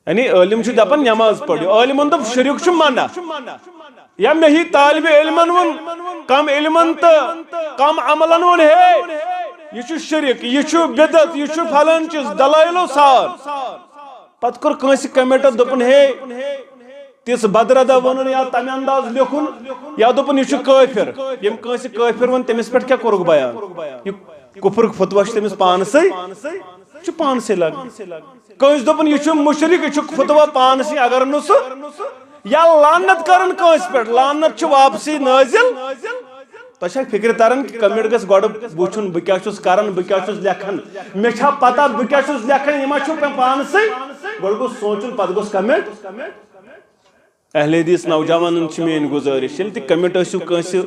یعنی عٲلِم چھُ دپان نماز پٔرِو، عٲلمن دوٚپ شرک چھُ منع۔ یا مےٚ ہی طالب علمن ووٚن، کم علمن تہٕ کم عملن ووٚن، ہے، یہِ چھُ شرک، یہِ چھُ بدعت، یہِ چھُ فلٲنۍ چیٖز، دلٲیلو سان۔ پتہٕ کوٚر کٲنٛسہِ کمنٹس دوٚپُن، ہے، تِژھ بدردہ وَنُن یا تَمہِ انداز لیکھُن، یا دوٚپُن، یہِ چھُ کٲفِر۔ ییٚمۍ کٲنٛسہِ کٲفِر ووٚن، تٔمِس پٮ۪ٹھ کیٛاہ کوٚرُکھ بیان؟ یہِ کُفرُک فتویٰ چھُ تٔمِس پانسٕے، چھُ پانسٕے لگان۔ کٲنٛسہِ دوٚپُن، یہِ چھُ مُشرِک، یہِ چھُ فتویٰ پانسٕے، اگر نہٕ سُہ یا لعنت کرن کٲنٛسہِ پٮ۪ٹھ، لعنت چھُ واپسٕے نٲزِل۔ تۄہہِ چھا فِکرِ تران کہِ کمنٹ گژھِ گۄڈٕ وٕچھُن، بہٕ کیٛاہ چھُس کران، بہٕ کیٛاہ چھُس لیکھان؟ مےٚ چھا پتہ بہٕ کیٛاہ چھُس لیکھان؟ یہِ ما چھُ مےٚ پانسٕے؟ گۄڈٕ گوٚژھ سونٛچُن، پتہٕ گوٚژھ کمنٹ۔ اہل حدیث نوجوانن چھِ میٲنۍ گزٲرِش، ییٚلہِ تہِ کمنٹ ٲسِو کٲنٛسہِ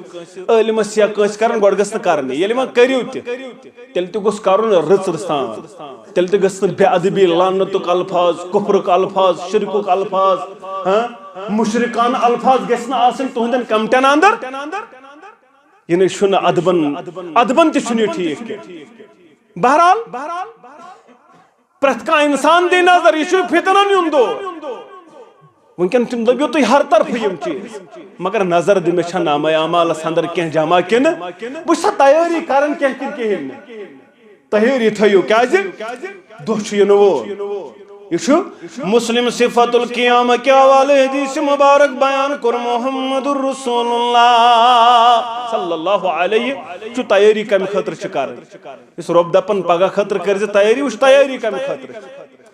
عٲلمس یا کٲنٛسہِ کران، گۄڈٕ گٔژھ نہٕ کرنی۔ ییٚلہِ وۄنۍ کٔرِو تہِ، تیٚلہِ تہِ گوٚژھ کرُن رٕژ رٕژ سان۔ تیٚلہِ تہِ گٔژھ نہٕ بے ادبی، لعنتُک الفاظ، کفرُک الفاظ، شرکُک الفاظ، ہاں، مشرکانہ الفاظ گژھِ نہٕ آسٕنۍ تُہنٛدٮ۪ن کمنٹن اندر۔ یہِ نَے چھُنہٕ ادبن، ادبن تہِ چھُنہٕ یہِ ٹھیٖک کینٛہہ۔ بہرحال، پرٛٮ۪تھ کانٛہہ انسان دی نظر، یہِ چھُ فتنن ہُنٛد دور۔ وٕنکٮ۪ن تِم لٔبِو تُہۍ ہر طرفہٕ یِم چیٖز، مگر نظر دِ مےٚ چھا نامہ اعمالس اندر کینٛہہ جمع کِنہٕ؟ بہٕ چھُسا تیٲری کران کینٛہہ کِنہٕ کِہیٖنۍ نہٕ؟ تیٲری تھٲیِو، کیٛازِ دۄہ چھُ یِنہٕ وول۔ یہِ چھُ مسلم صفت القیامہ کہِ حوالہٕ حدیث مبارک بیان کوٚر محمد رسول اللہ صلی اللہ علیہ۔ چھُ تیٲری کمہِ خٲطرٕ چھِ کرٕنۍ؟ یُس رۄب دپان پگاہ خٲطرٕ کٔرۍ زِ تیٲری، وٕچھ تیٲری کمہِ خٲطرٕ چھِ۔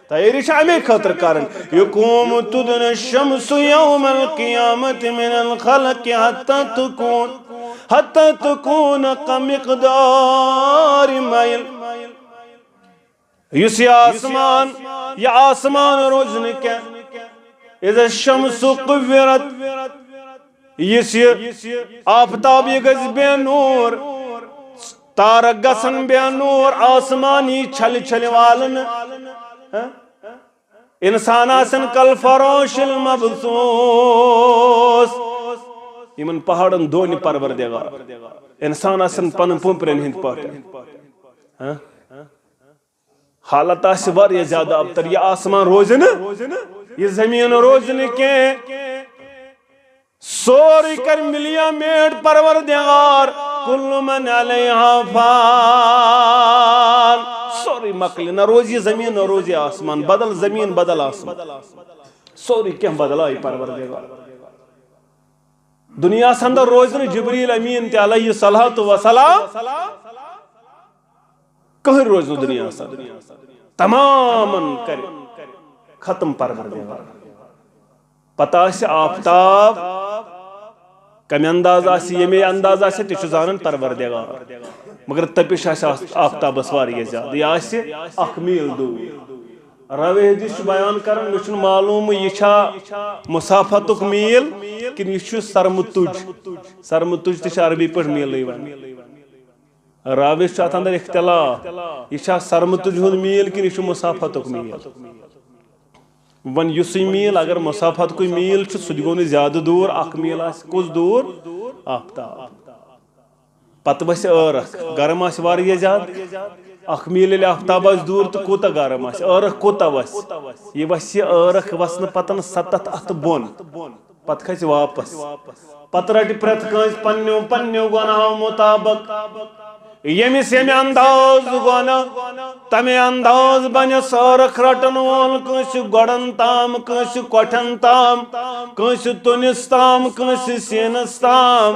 تیٲری چھِ اَمے خٲطرٕ کرٕنۍ۔ یقوم تدنى الشمس يوم القيامة من الخلق حتى تكون، حتى تكون كمقدار ميل۔ یُس یہِ آسمان، یہِ آسمان روزِ نہٕ کینٛہہ۔ اذا الشمس كورت، یُس یہِ آفتاب، یہِ گژھِ بے نور، تارک گژھن بے نور، آسمان یی چھلہِ چھلہِ والنہٕ۔ ہہ؟ انسان آسن کالفراش المبثوث۔ یِمن پہاڑن دونہِ پروردگار۔ انسان آسن پنن پوپرن ہٕنٛدۍ پٲٹھۍ۔ ہہ؟ حالت آسہِ واریاہ زیادٕ ابتر۔ یہِ آسمان روزِ نہٕ، یہِ زٔمیٖن روزِ نہٕ کینٛہہ۔ سورُے کرِ ملیا میٹ پروردگار۔ کل من علیہا فان۔ سورُے مۄکلہِ، نہ روزِ یہِ زٔمیٖن، نہ روزِ یہِ آسمان۔ بدل زٔمیٖن، بدل آسمان۔ سورُے کینٛہہ بدلایہِ پروردگار۔ دُنیاہس اندر روزِ نہٕ جبریل امین تہِ علیہ الصلوۃ والسلام۔ کٕہٕنۍ روزِ نہٕ دُنیاہس اندر۔ تمامن کرِ ختم پروردگار۔ پتہٕ آسہِ آفتاب کمہِ انداز آسہِ، ییٚمے انداز آسہِ، تہِ چھُ زانان پروردگار۔ مگر تپش آسہِ آس-، آفتابس واریاہ زیادٕ، یہِ آسہِ اکھ میٖل دوٗر۔ راوی حدیث چھُ بیان کران، مےٚ چھُنہٕ معلوم یہِ چھا مسافتُک میٖل کِنہٕ یہِ چھُ سرمہٕ تُج۔ سرمہٕ تُج تہِ چھِ عربی پٲٹھۍ میٖلٕے ونان۔ راویس چھُ اتھ اندر اختلاف، یہِ چھا سرمہٕ تُج ہُنٛد میٖل کِنہٕ یہِ چھُ مسافتُک میٖل؟ وۄنۍ یُسٕے میٖل، اگر مسافت کُے میٖل چھُ، سُہ تہِ گوٚو نہٕ زیادٕ دوٗر۔ اکھ میٖل آسہِ کُس دوٗر؟ آفتاب۔ پتہٕ وَسہِ ٲرکھ، گرم آسہِ واریاہ زیادٕ۔ اکھ میٖل ییٚلہِ آفتاب آسہِ دوٗر، تہٕ کوٗتاہ گرم آسہِ، ٲرکھ کوٗتاہ وَسہِ؟ یہِ وَسہِ ٲرکھ وَسنہٕ پتن ستتھ اتھٕ بۄن۔ پتہٕ کھسہِ واپس۔ پتہٕ رٹہِ پرٛٮ۪تھ کٲنٛسہِ پننیو پننیو گۄناہو مطابق۔ ییٚمِس ییٚمہِ انداز گۄناہ، تمہِ انداز بنہِ سٲرکھ رٹن وول، کٲنٛسہِ گۄڈن تام، کٲنٛسہِ کۄٹھٮ۪ن تام، کٲنٛسہِ تُنِس تام، کٲنٛسہِ سیٖنس تام۔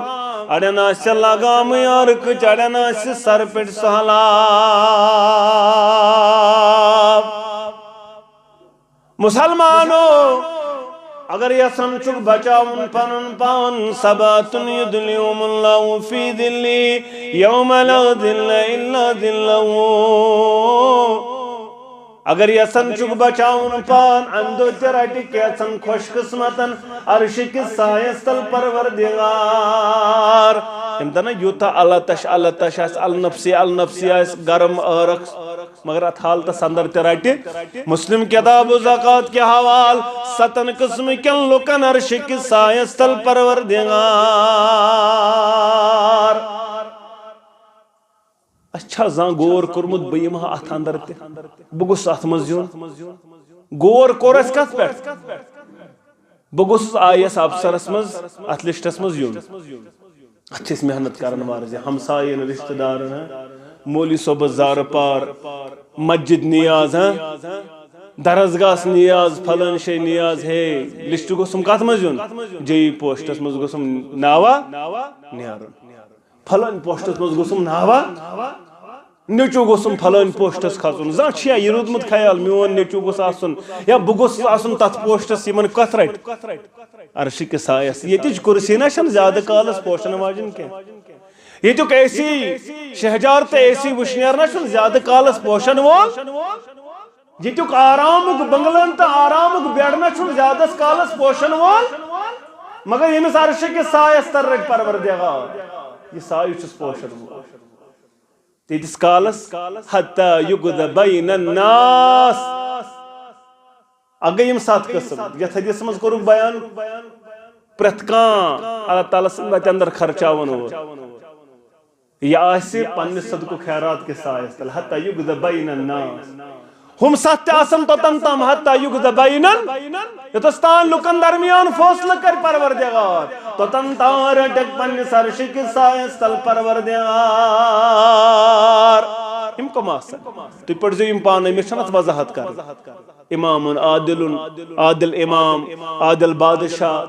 اڑٮ۪ن آسہِ لگامٕے عرقٕچ، اڑٮ۪ن آسہِ سر پٮ۪ٹھ سہلاب۔ مسلمانو، اگر یژھان چھُکھ بچاوُن پنُن پان، سبعة يظلهم الله في ظله يوم لا ظل إلا ظله۔ اگر یژھان چھُکھ بچاوُن پان، امہِ دۄہ تہِ رٹہِ کینٛژن خۄش قسمتن عرشہِ کِس سایس تل پروردگار۔ تٔمۍ دپن نا یوٗتاہ التش التش آسہِ، النفسی النفسی آسہِ، گرم عٲرق، مگر اتھ حالتس اندر تہِ رٹہِ۔ مسلم کتاب الزکوٰۃ کہِ حوالہٕ ستن قسمہٕ کٮ۪ن لُکن عرشہِ کِس سایس تل پروردگار۔ اسہِ چھا زانٛہہ غور کوٚرمُت بہٕ یِمہٕ ہا اتھ اندر تہِ؟ بہٕ گوٚژھُس اتھ منٛز یُن؟ غور کوٚر اسہِ کتھ پٮ۪ٹھ؟ بہٕ گوٚژھُس آئی ایس افسرس منٛز، اتھ لسٹس منٛز یُن۔ اتھ چھِ أسۍ محنت کران واریاہ، ہمساین، رشتہٕ دارن، ہاں، مولوی صٲبس زارٕ پار، مسجد نیاز، ہاں، درسگاہس نیاز، فلٲنۍ جایہِ نیاز، ہے، لسٹ گوٚژھُم کتھ منٛز یُن؟ جے ای پوسٹس منٛز گوٚژھُم ناوا نیرُن۔ فلٲنۍ پوسٹس منٛز گوٚژھُم ناوا، نیٚچو گوٚژھُم فلٲنۍ پوسٹس کھسُن۔ زانٛہہ چھُیا یہِ روٗدمُت خیال، میون نیٚچو گوٚژھ آسُن یا بہٕ گوٚژھُس آسُن تتھ پوسٹس، یِمن کتھ رٹہِ؟ عرشہِ کِس سایس۔ ییٚتِچ کُرسی نہ چھنہٕ زیادٕ کالس پوشن واجِنۍ کینٛہہ۔ ییٚتیُک اے سی شہجار تہٕ اے سی وٕشنیر نہ چھُنہٕ زیادٕ کالس پوشن وول۔ ییٚتیُک آرامُک بنگلن تہٕ آرامُک بیڈ نہ چھُنہٕ زیادس کالس پوشن وول۔ مگر ییٚمِس عرشہِ کِس سایس تل رٹہِ پروردگار، یہِ سایہِ چھُس پوشن وول۔ تیٖتِس کالس حتی یقضی بین الناس۔ اگے یِم ستھ قسم، یتھ حدیثس منٛز کوٚرُکھ بیان، پرٛٮ۪تھ کانٛہہ اللہ تعالیٰ سٕنٛدِ وتہِ اندر خرچاون وول، یہِ آسہِ پننہِ صدقہٕ خیرات کِس سایس تل، حتی یقضی بین الناس۔ ہُم ستھ تہِ آسن توٚتن تام، حتی یقضی بینن، یوٚتس تام لُکن درمیان فٲصلہٕ کرِ پروردگار، توٚتن تام رٹکھ پننِس عرشہِ کِس سایس تل پروردگار۔ یِم کم آسن؟ تُہۍ پٔرزیو یِم پانے، مےٚ چھنہٕ اتھ وضاحت کرٕنۍ۔ امام عادل، عادل امام، عادل بادشاہ،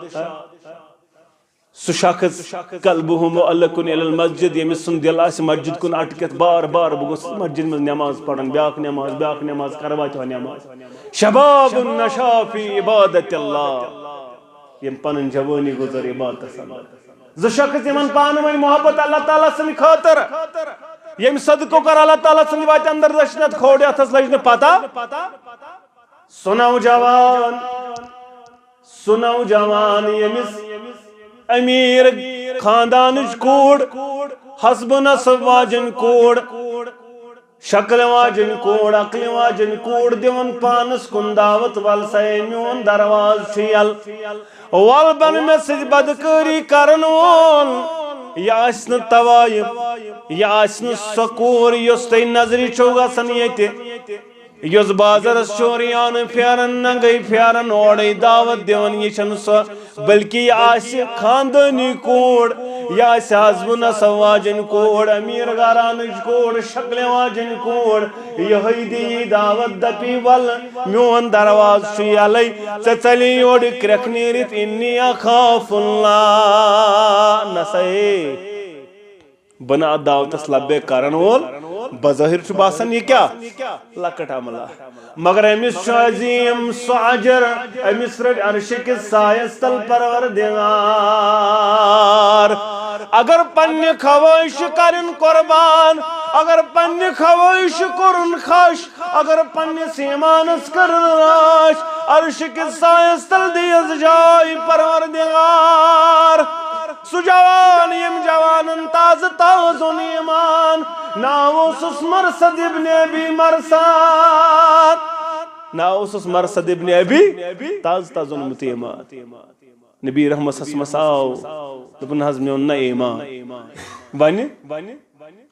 سُہ شخص قلبہ معلق الی المسجد، ییٚمِس سُنٛد دِل آسہِ مسجد کُن اٹکِتھ، بار بار بہٕ گوٚژھُس مسجد منٛز نماز پرُن، بیاکھ نماز، بیاکھ نماز، کروا تہِ ہو نماز۔ شباب نشا فی عبادت اللہ، یِم پنٕنۍ جوٲنی گُزٲر عبادتس اندر۔ زٕ شخص یِمن پانہٕ ؤنۍ محبت اللہ تعالیٰ سٕنٛدِ خٲطرٕ، ییٚمہِ صدقہٕ کوٚر اللہ تعالیٰ سٕنٛدِ وتہِ اندر دٔچھنتھ کھوڑ، یتھس لٔج نہٕ پتہ۔ سُہ نوجوان، سُہ نوجوان ییٚمِس امیر خاندانٕچ کوٗر، حسب و نسب واجٮ۪ن کوٗر، شکلہِ واجٮ۪ن کوٗر، عقلہِ واجٮ۪ن کوٗر دِوان پانس کُن دعوت، ول سا ہے میون دروازٕ چھُ یلہٕ، ول بن مےٚ سۭتۍ بدکٲری کرن وول، یہِ آسہِ نہٕ طوایف، یہِ آسہِ نہٕ سۄ کوٗر یۄس تۄہہِ نظرِ چھو گژھان ییٚتہِ۔ یۄس بازرس چھُ عریانہٕ پھیران، ننگے پھیران، اورے دعوت دِوان، یہِ چھنہٕ سۄ، بلکہِ یہِ آسہِ خاندٲنی کوٗر، یہِ آسہِ حسب و نسب واجٮ۪ن کوٗر، امیر گھرانٕچ کوٗر، شکلہِ واجٮ۪ن کوٗر۔ یِہوٚے دِیہِ دعوت، دپہِ، ول، میون دروازٕ چھُ یلے، ژےٚ ژلے یورٕ کرٛٮ۪کھ نیٖرِتھ، انی اخاف اللہ۔ نسا ہے، بہٕ نہٕ اتھ دعوتس لبیک کرن وول۔ بظٲہِر چھُ باسان، یہِ کیٛاہ؟ لۄکٕٹ عملہ۔ مگر أمِس چھُ عظیٖم سُہ اجر، أمِس رٔٹۍ عرشہِ کِس سایَس تل پروردگار۔ اگر پننہِ خواہشہِ کرن قربان، اگر پننہِ خواہشہِ کوٚرُن خش، اگر پننِس ایمانس کٔر رٲچھ، عرشہِ کِس سایَس تل دیٖز جاے پروردگار۔ سُہ جوان، ییٚمۍ جوانن تازٕ تازٕ اوٚن ایمان، ناو اوسُس مرثد ابن ابی مرثد۔ ناو اوسُس مرثد ابن ابی، تازٕ تازٕ اوٚنمُت ایمان۔ نبی رحمت صلی اللہ علیہ وسلم آو، دوٚپُن، "حظ، مےٚ اوٚن نہ ایمان۔" وَنہِ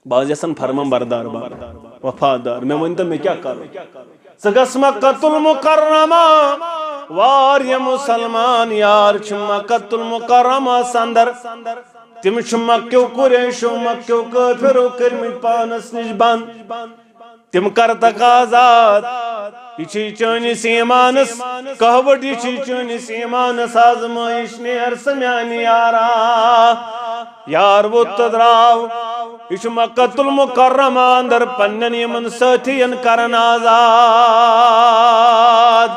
بہٕ حظ یژھان فرمان بردار بنُن، وفادار۔ مےٚ ؤنۍ تو، مےٚ کیٛاہ کرُن؟ ژٕ گژھ مکۃ المکرمہ۔ واریاہ مسلمان یار چھِ مکۃ المکرمس اندر۔ تِم چھِ مکیو قریشو، مکیو کٲفرو کٔرمٕتۍ پانس نِش بنٛد۔ تِم کرتکھ آزاد۔ یہِ چھُے چٲنِس ایمانس کہوٹ، یہِ چھُے چٲنِس ایمانس آزمٲیش۔ نیر سا میانہِ یارا۔ یار ووٚتھ تہٕ درٛاو۔ یہِ چھُ مکۃ المکرمہ اندر پننٮ۪ن یِمن سٲتھین کران آزاد۔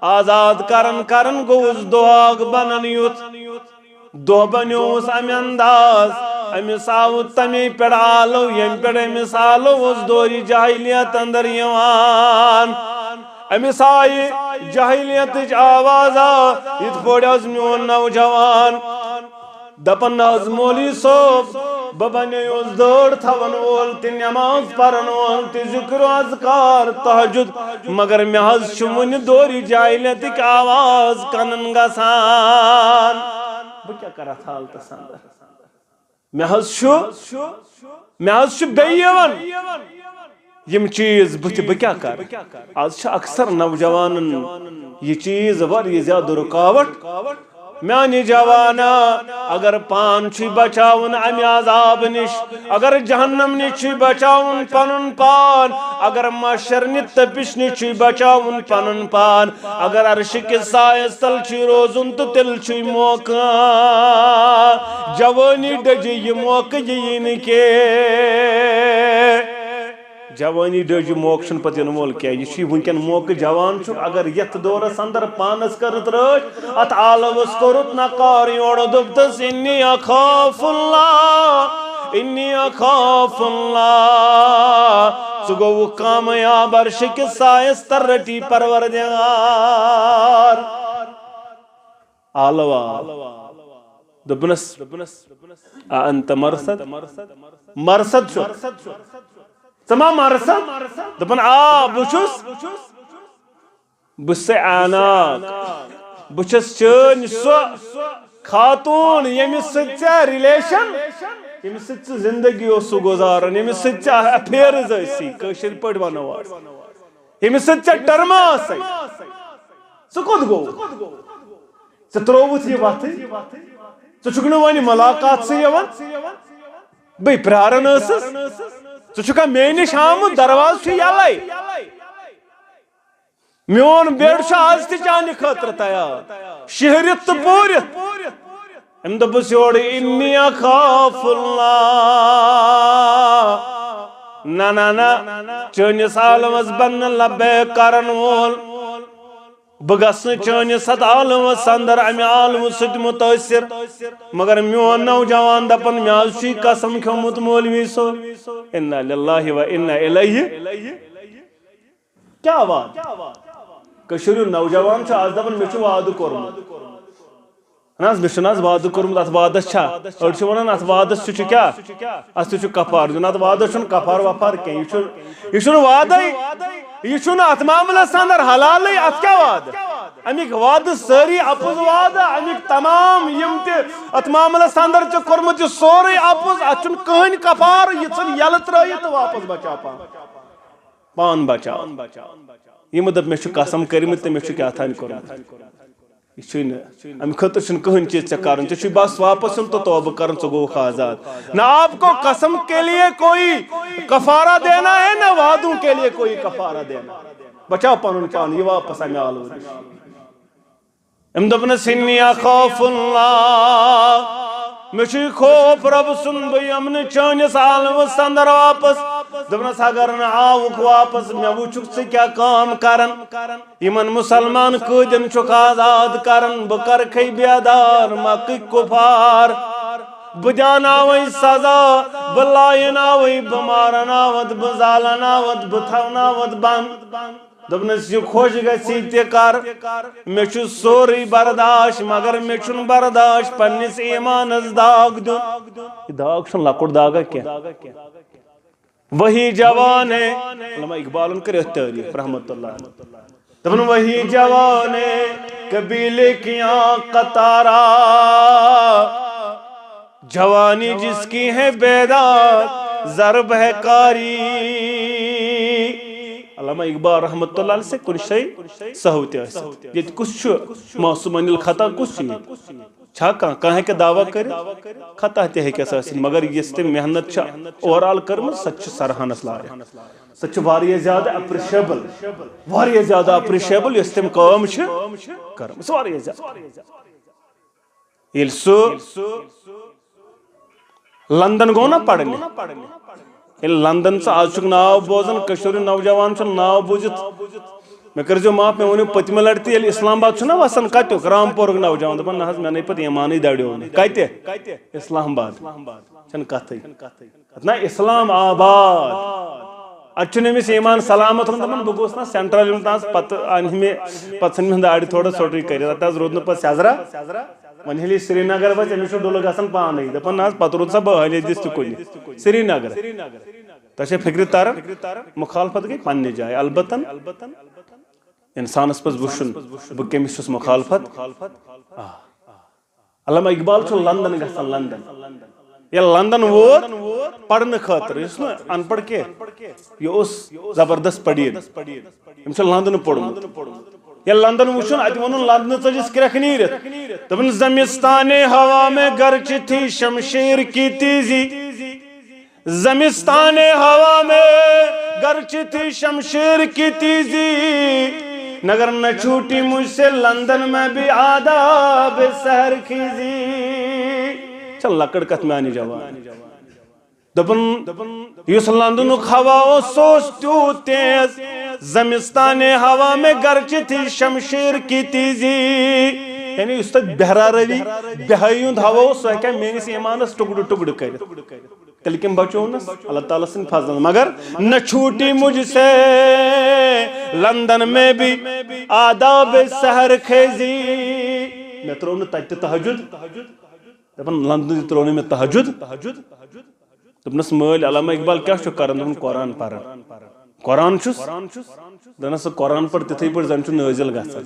آزاد کران کران گوٚوُس دۄہ اکھ بنان یُتھ۔ دۄہ بنیووُس امہِ انداز، أمِس آو تمے پٮ۪ٹھ آلو، ییٚمہِ پٮ۪ٹھ أمِس آلو اوس دورِ جاہلیت اندر یِوان۔ أمِس آیہِ جاہلیتٕچ آواز آ، یِتھ پٲٹھۍ آز میون نوجوان۔ دپان نہ حظ مولوی صٲب، بہٕ بنیوس دٲڑ تھاون وول تہِ، نماز پرن وول تہِ، ذکر و اذکار، تہجد، مگر مےٚ حظ چھُ وُنہِ دورِ جاہلیتٕکۍ آواز کنن گژھان۔ بہٕ کیٛاہ کرٕ اتھ حالتس اندر؟ مےٚ حظ چھُ، مےٚ حظ چھُ بیٚیہِ یِوان یِم چیٖز بٕتھِ، بہٕ کیٛاہ کرٕ؟ آز چھِ اکثر نوجوانن یہِ چیٖز واریاہ زیادٕ رُکاوٹ۔ میانہِ جوانا، اگر پان چھُے بچاوُن امہِ عذاب نِش، اگر جہنم نِش چھُے بچاوُن پنُن پان، اگر محشر نہِ تپش نِش چھُے بچاوُن پنُن پان، اگر عرشہِ کِس سایس تل چھُے روزُن تہٕ تیٚلہِ چھُے موقعہٕ۔ جوٲنی ڈٔجہِ یہِ موقعہٕ یِیہِ نہٕ کینٛہہ۔ جوٲنی ڈٔج، یہِ موقعہٕ چھُنہٕ پتہٕ یِنہٕ وول کینٛہہ۔ یہِ چھُ وٕنکٮ۪ن موقعہٕ، جوان چھُ، اگر یتھ دورس اندر پانس کٔرٕتھ رٲچھ، اتھ آلوس کوٚرُتھ نکار، یورٕ دوٚپتس، "انی اخاف اللہ، انی اخاف اللہ"، ژٕ گوٚوُکھ کامیاب، عرشہِ کِس سایس تل رٔٹی پروردگار۔ آلو آو۔ دوٚپنس، "اَ اَنتَ مرثد؟" مرثد چھُ۔ "ژٕ ما مرثد؟" دوٚپُن، "آ، بہٕ چھُس۔ بہٕ چھُسے عاناق۔ بہٕ چھَس چٲنۍ سۄ خاتوٗن، ییٚمِس سۭتۍ ژےٚ ریلیشن، ییٚمِس سۭتۍ ژٕ زندگی اوسُکھ گُزاران، ییٚمِس سۭتۍ ژےٚ افیئرز ٲسی، کٲشِر پٲٹھۍ وَنو آز، ییٚمِس سۭتۍ ژےٚ ٹٔرمہٕ ٲسٕے۔" ژٕ کوٚت گوٚو؟ ژےٚ ترٛووُتھ یہِ وَتھٕے؟ ژٕ چھُکھ نہٕ وۄنۍ مُلاقات سٕے یِوان؟ بٕے پرٛاران ٲسٕس۔ ژٕ چھُکھا مے نِش آمُت؟ دروازٕ چھُ یَلَے۔ میون بیڈ چھُ آز تہِ چانہِ خٲطرٕ تیار، شِہرِتھ تہٕ پوٗرِتھ۔ أمۍ دوٚپُس یورٕ، "انی اخاف اللہ۔" نہ، نہ، نہ، چٲنِس عالمس بننہٕ لبیک کرن وول۔ بہٕ گژھٕ نہٕ چٲنِس اتھ عالمس اندر امہِ عالمہٕ سۭتۍ مُتٲثر۔ مگر میون نوجوان دپان، مےٚ حظ چھُے قسم کھیومُت مولوی صٲب۔ انا للہ و انا الیہ۔ کیٛاہ وعدٕ؟ کٔشیٖرِ ہُنٛد نوجوان چھُ آز دپان، مےٚ چھُ وعدٕ کوٚرمُت۔ نہ حظ، مےٚ چھُنہٕ حظ وعدٕ کوٚرمُت، اتھ وعدس چھا؟ أڑۍ چھِ ونان، اتھ وعدس چھُ، چھُ کیٛاہ؟ اتھ تہِ چھُ کفارٕ دیُن، اتھ وعدس چھُنہٕ کفارٕ وفارٕ کینٛہہ۔ یہِ چھُ، یہِ چھُنہٕ وعدے، یہِ چھُنہٕ اتھ معاملس اندر حلالٕے، اتھ کیٛاہ وعدٕ؟ امیِکۍ وعدٕ سٲری اپُز وعدٕ، امیِکۍ تمام یِم تہِ اتھ معاملس اندر چھِ کوٚرمُت، یہِ سورُے اپُز، اتھ چھُنہٕ کٕہٕنۍ کفارٕ، یہِ ژھٕن یلہٕ ترٲیِتھ تہٕ واپس بچاو پان، پان بچاو۔ یِمو دوٚپ، مےٚ چھُ قسم کٔرمٕتۍ تہٕ مےٚ چھُ کیٛاہ تام کوٚرمُت۔ یہِ چھُے نہٕ، اَمہِ خٲطرٕ چھُنہٕ کٕہٕنۍ چیٖز ژےٚ کَرُن، ژےٚ چھُے بس واپس یُن تہٕ توبہٕ کَرُن، ژٕ گوٚوُکھ آزاد۔ نہ آپ کو قسم کے لیے کوئی کفارہ دینا ہے، نہ وعدوں کے لیے کوئی کفارہ دینا۔ بچاو پَنُن پان، یہِ واپس اَمہِ آلوٗ نِش۔ أمۍ دوٚپنَس، "انی اخاف اللہ۔" مےٚ چھُ یہِ خوف رۄبہٕ سُنٛد، بہٕ یِمہٕ نہٕ چٲنِس عالمس اندر واپس۔ دوٚپنس، اگر نہٕ آوُکھ واپس، مےٚ وٕچھُکھ ژٕ کیٛاہ کٲم کران۔ یِمن مسلمان قٲدٮ۪ن چھُکھ آزاد کران، بہٕ کرکھے بیدار مکٕکۍ کُفار۔ بہٕ دیاناوے سزا، بہٕ لایناوے، بہٕ مارناوتھ، بہٕ زالناوتھ، بہٕ تھاوناوتھ بند۔ دوٚپنس، یہِ خۄش گژھی تہِ کر، مےٚ چھُ سورُے برداش، مگر مےٚ چھُنہٕ برداش پننِس ایمانس داغ دیُن۔ یہِ داغ چھُنہٕ لۄکُٹ داغا کینٛہہ۔ وہی جوان ہے، علامہ اقبالن کٔر أتھۍ تعریف رحمت اللہ علیہ۔ دپان، وہی جوان ہے قبیلے کی آنکھ کا تارا، جوانی جس کی ہے بیدار ضرب ہے قاری۔ علامہ اقبال رحمت اللہ علیہ سے کُنہِ جایہِ سہو تہِ ٲسِتھ۔ ییٚتہِ کُس چھُ معصوم عن الخطا، کُس چھُ ییٚتہِ؟ چھا کانٛہہ، کانٛہہ ہیٚکہِ دعویٰ کٔرِتھ؟ خطا تہِ ہیٚکٮ۪س ٲسِتھ، مگر یۄس تٔمۍ محنت چھِ overall کٔرمٕژ، سۄ تہِ چھِ سراہنس لایق۔ سۄ چھِ واریاہ زیادٕ appreciable، واریاہ زیادٕ appreciable یۄس تٔمۍ کٲم چھِ کٔرمٕژ، واریاہ زیادٕ۔ ییٚلہِ سُہ لندن گوٚو نا پرنہِ، ییٚلہِ لندن ژٕ آز چھُکھ ناو بوزان، کٔشیٖرِ ہُنٛد نوجوان چھُنہٕ ناو بوٗزِتھ۔ مےٚ کٔرۍزیو معاف، مےٚ ؤنِو پٔتمہِ لٹہِ تہِ ییٚلہِ اسلام آباد چھُنہ وسان، کتیُک؟ رامپورُک نوجوان، دپان، نہ حظ، مےٚ نے پتہٕ ایمانٕے دریو نہٕ۔ کتہِ؟ اسلام آباد۔ چھنہٕ کتھٕے۔ نہ، اسلام آباد۔ اتہِ چھُنہٕ أمِس ایمان سلامت روٗدمُت۔ دپان، بہٕ گوٚژھ نا سینٹرل یُن تاز، پتہٕ انہِ مےٚ، پتہٕ ژھٕنۍ مےٚ داڑِ تھوڑا ژھوٚٹٕے کٔرِتھ۔ اتہِ حظ روٗد نہٕ پتہٕ سیٚزرا۔ وۄنۍ ییٚلہِ یہِ سرینگر وٲتۍ، أمِس چھُ ڈُلہٕ گژھان پانے۔ دپان، نہ حظ، پتہٕ روٗد سا بہٕ حٲلِیَتھ دِس تہِ کُنہِ۔ سرینگر۔ تۄہہِ چھا فکرِ تران؟ مخالفت گٔے پننہِ جایہِ۔ البتہ انسانس پزِ وٕچھُن، بہٕ کٔمِس چھُس مخالفت۔ آ۔ علامہ اقبال چھُ لندن گژھان، لندن۔ ییٚلہِ لندن ووت پرنہٕ خٲطرٕ، یُس نہٕ ان پڑھ کینٛہہ، یہِ اوس زبردست پڑھیٖن۔ أمۍ چھُ لندن پوٚرمُت۔ ییٚلہِ لندن وٕچھُن، اتہِ ووٚنُن لندنہٕ ژٔجِس کرٛٮ۪کھ نیٖرِتھ۔ دوٚپُن، زمستان ہوا میں گرچہ تھی شمشیر کی تیزی، زمستان ہوا میں گرچہ تھی شمشیر کی تیزی، نگر نہ چھوٹی مجھ سے لندن میں بھی آداب سحر خیزی۔ چھا لۄکٕٹ کتھ میانہِ جوان۔ دپان، یُس لندنُک ہوا اوس، سُہ اوس تیوٗت تیز۔ زمستان ہوا میں گرچہ تھی شمشیر کی تیزی۔ یعنی یُس تتہِ بہرا روی، بہٲیی ہُنٛد ہوا اوس، سُہ ہیٚکہِ ہا میٲنِس ایمانس ٹُکڑٕ ٹُکڑٕ کٔرِتھ۔ تیٚلہِ کٔمۍ بچوونس؟ اللہ تعالیٰ سٕنٛدِ فضلہٕ۔ مگر نہ چھوٹی مجھ سے لندن میں بھی آداب سحر خیزی۔ مےٚ ترٛوو نہٕ تتہِ تہِ تہجد۔ دپان، لندنہٕ تہِ ترٛوو نہٕ مےٚ تہجد۔ دوٚپنس، مٲلۍ، علامہ اقبال کیٛاہ چھُ کران؟ دوٚپُن، قرآن پران۔ قرآن چھُس؟ دوٚپنس، سُہ قرآن پٔر تِتھٕے پٲٹھۍ زن چھُ نٲزِل گژھان۔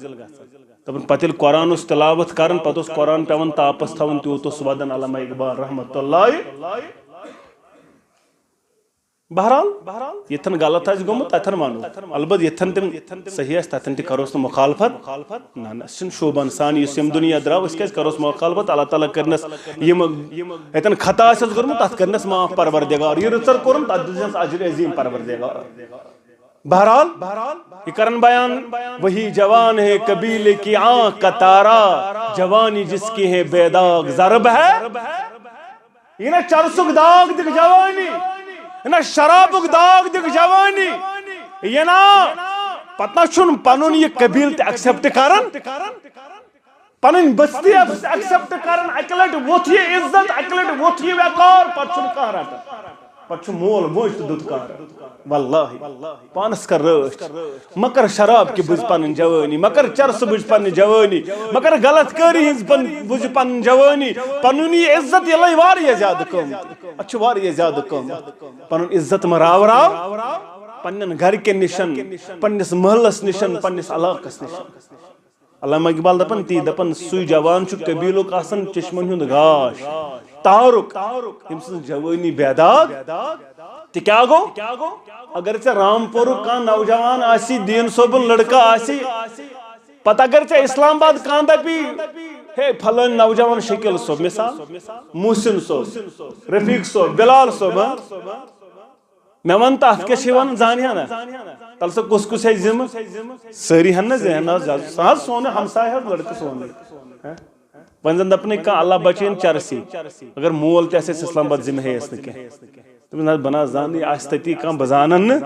دپان، پتہٕ ییٚلہِ قرآن اوس تلاوت کران، پتہٕ اوس قرآن پٮ۪وان تاپس تھاوُن، تیوٗت اوس ودان علامہ اقبال رحمتہ اللہ۔ بہرحال، ییٚتھٮ۪ن غلط آسہِ گوٚمُت، تتھٮ۪ن ونو۔ البتہ ییٚتھٮ۪ن تِم صحیح آسہِ، تتھٮ۪ن تہِ کروس نہٕ مخالفت۔ نہ، نہ، سُہ چھُنہٕ شوٗبان سان، یُس ییٚمہِ دُنیا درٛاو، أسۍ کیٛازِ کروس مخالفت؟ اللہ تعالیٰ کٔرنس یِم ییٚتٮ۪ن خطا آسٮ۪س کوٚرمُت، تتھ کٔرنس معاف پروردگار۔ یہِ رٕژر کوٚرُن، تتھ دِژنس اجر عظیٖم پروردگار۔ بہرحال، یہ کرن بیان، وہی جوان ہے قبیلے کی آنکھ کا تارا، جوانی جس کی ہے بے داغ ضرب ہے۔ یہ نہ چرسک داغ دکھ جوانی، یہ نہ شرابک داغ دکھ جوانی، یہ نہ پتہ چھُنہٕ پنُن یہ قبیل تہِ accept کران۔ پنٕنۍ بستی ایکسپٹ کران، اکہِ لٹہِ ووٚتھ یہِ عزت، اکہِ لٹہِ ووٚتھ یہِ وقار، پتہٕ چھُنہٕ کانٛہہ رٹان۔ پتہٕ چھُ مول موج تہِ دُت کانٛہہ رٹان۔ واللہ، پانس کر رٲچھ، مہ کر شراب کہِ بُزِ پنٕنۍ جوٲنی، مہ کر چرسہٕ بُزِ پنٕنۍ جوٲنی، مہ کر غلط کٲری ہٕنٛز پن-، بُزِ پنٕنۍ جوٲنی۔ پنُن یہِ عزت، یہِ لے واریاہ زیادٕ قۭمتھ۔ اتھ چھُ واریاہ زیادٕ قۭمتھ۔ پنُن عزت مہ راو راو، پننٮ۪ن گرِکٮ۪ن نِشن، پننِس محلس نِشن، پننِس علاقس نِشن۔ علامہ اقبال دپان تی، دپان، سُے جوان چھُ قبیلُک آسان چشمن ہُنٛد گاش، تارُک، ییٚمہِ سٕنٛز جوٲنی بے داغ۔ تہِ کیٛاہ گوٚو؟ اگر ژےٚ رامپورُک کانٛہہ نوجوان آسی، دیٖن صٲبُن لڑکہٕ آسی، پتہٕ اگر ژےٚ اسلام آباد کانٛہہ دپی، ہے، فلٲنۍ نوجوان شکیل صٲب، مثال، محسن صٲب، رفیق صٲب، بلال صٲب، ہاں؟ مےٚ وَن تہٕ اَتھ کیٛاہ چھِ وَنان، زانہِ ہا نہ؟ تَلہٕ سا کُس کُس ہیٚیہِ ذِمہٕ؟ سٲری ہَن نہ ذہن حظ، حظ، سُہ حظ سون ہمساے حظ، لٔڑکہٕ سونُے۔ ہہ؟ وۄنۍ زن دپنے کانٛہہ اللہ بچٲیِن چرسی، اگر مول تہِ آسہِ اَسہِ اسلام آباد ذمہٕ ہیٚیس نہٕ کینٛہہ۔ دوٚپُن، نہ، بہٕ نہ زانہٕ، یہِ آسہِ تٔتی کانٛہہ، بہٕ زانن نہٕ۔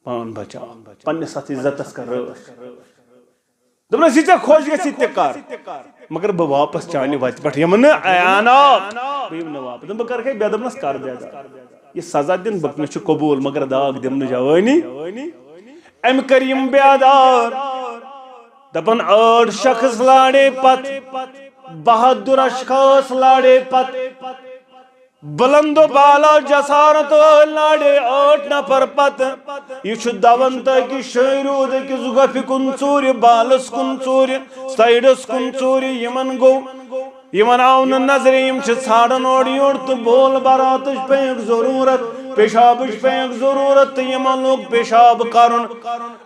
پان بچاو، پننِس اتھ عزتس کر رٲچھ۔ دوٚپنس، یہِ ژےٚ خۄش گژھی تہِ کر، مگر بہٕ واپس چانہِ وتہِ پٮ۪ٹھ یِمہٕ نہٕ، اے انا، بہٕ یِمہٕ نہٕ واپس۔ دوٚپُن، بہٕ کرٕ ہے بیٚیہِ، دوٚپنس، کر بیٚیہِ۔ یہِ سزا دِن بہٕ، مےٚ چھُ قبوٗل، مگر داغ دِم نہٕ جوٲنی۔ أمۍ کٔرۍ یِم بیدار۔ دپان، ٲٹھ شخص لاڑے پتہٕ، بہادر اشخاص لاڑے پتہٕ، بلند و بالا جسارت وٲلۍ لاڑے ٲٹھ نفر پتہٕ۔ یہِ چھُ دوان تہٕ أکِس شٲعرِ روٗد أکِس گۄپھِ کُن ژوٗرِ، بالس کُن ژوٗرِ، سایڈس کُن ژوٗرِ۔ یِمن گوٚو، یِمن آو نہٕ نظرِ، یِم چھِ ژھانڈان اورٕ یورٕ تہٕ بول براتٕچ پیٚیَکھ ضروٗرت، پیشابٕچ پیٚیَکھ ضروٗرت تہٕ یِمن لوٚگ پیشاب کرُن۔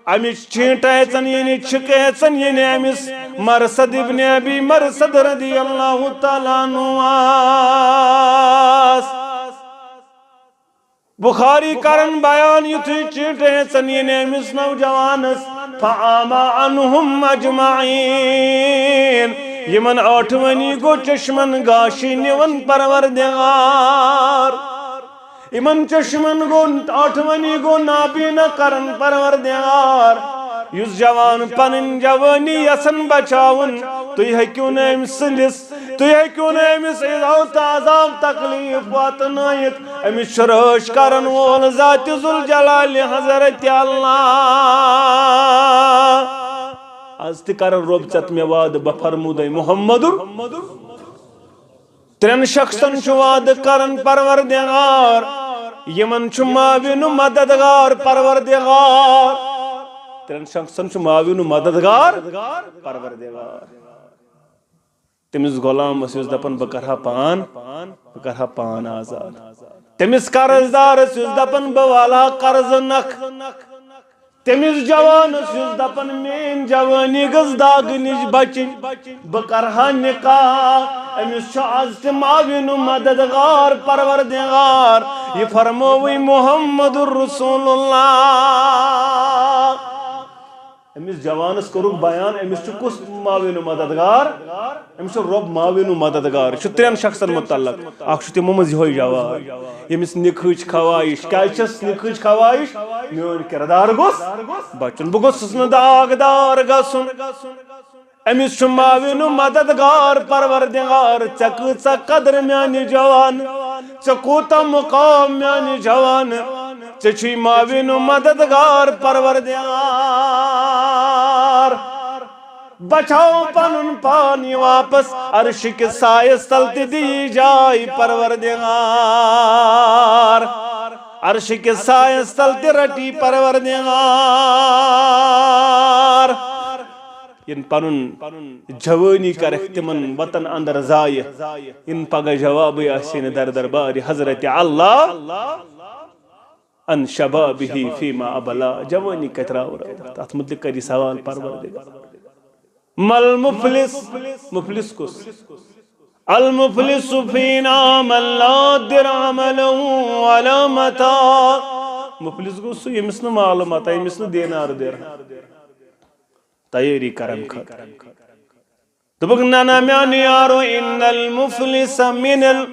امِچ چھینٹہٕ ہیژن یعنی چھِکہٕ ہیژن یعنی أمِس مرثد ابن ابی مرثد رضی اللہ تعالیٰ عنہ آس۔ بخاری کرن بیان، یُتھُے چھینٹہٕ ہیژن یعنی أمِس نوجوانس، فعاما عنہم اجمعین، یِمن ٲٹھوٕنی گوٚو چشمن گاشی نِوان پروردگار۔ یِمن چشمن گوٚو، ٲٹھوٕنی گوٚو نابینا کرن پروردگار۔ یُس جوان پنٕنۍ جوٲنی یژھن بچاوُن، تُہۍ ہیٚکِو نہٕ أمۍ سٕنٛدِس، تُہۍ ہیٚکِو نہٕ أمِس ایذا و عذاب تکلیف واتنٲیِتھ۔ أمِس چھُ رٲچھ کرن وول ذات ذوالجلال حضرت اللہ۔ از تہِ کرن رۄب ژےٚ تہٕ مےٚ وعدٕ، بہٕ فرمودے محمدُر۔ ترٛٮ۪ن شخصن چھُ وعدٕ کران پروردگار، یِمن چھُ معاون و مددگار پروردگار۔ ترٛٮ۪ن شخصن چھُ معاون و مددگار پروردگار۔ تٔمِس غلامس یُس دپان، بہٕ کرٕ ہا پان، بہٕ کرٕ ہا پان آزاد۔ تٔمِس قرض دارس یُس دپان، بہٕ والہٕ ہا قرضہٕ نکھٕ۔ تٔمِس جوانس یُس دپان، میٲنۍ جوٲنی گٔژھ داغہٕ نِش بچٕنۍ، بہٕ کرٕ ہا نکاح۔ أمِس چھُ از تہِ معاون و مددگار پروردگار۔ یہِ فرمووٕے محمد رسول اللہ۔ أمِس جوانس کوٚرُکھ بیان، أمِس چھُ کُس معاون و مددگار؟ أمِس چھُ رۄب معاون و مددگار۔ یہِ چھُ ترٛٮ۪ن شخصن متعلق۔ اکھ چھُ تِمو منٛز یِہوٚے جوان، ییٚمِس نِکہٕچ خواہش۔ کیٛازِ چھَس نِکہٕچ خواہش؟ میون کردار گوٚژھ بچُن، بہٕ گوٚژھُس نہٕ داغدار گژھُن۔ أمِس چھُ معاون و مددگار پروردگار۔ ژےٚ کۭژاہ قدر میانہِ جوان، ژےٚ کوٗتاہ مقام میانہِ جوان، ژےٚ چھُے معاون و مددگار پروردگار۔ بچاو پنُن پان، یہِ واپس عرشہِ کِس سایس تل تہِ دِیہِ جاے پروردگار۔ عرشہِ کِس سایس تل تہِ رٹی پروردگار۔ یِن پنُن جوٲنی کرکھ تِمن وطن اندر ضایع، یِن پگاہ جوابٕے آسہِ نہٕ در دربارِ حضرت اللہ۔ ان شبابہ فیما ابلا، جوانی کتہِ راو راو۔ تتھ متعلق کری سوال پروردگار۔ مل مفلس، مفلس کس؟ المفلس فینا من لا درہم له ولا متاع۔ مفلس گوٚو سُہ ییٚمِس نہٕ مال متاع، ییٚمِس نہٕ دینار درہم۔ تیٲری کرن خٲطرٕ۔ دوٚپُکھ، نہ، نہ، میانہِ یارو، ان المفلس من ال-،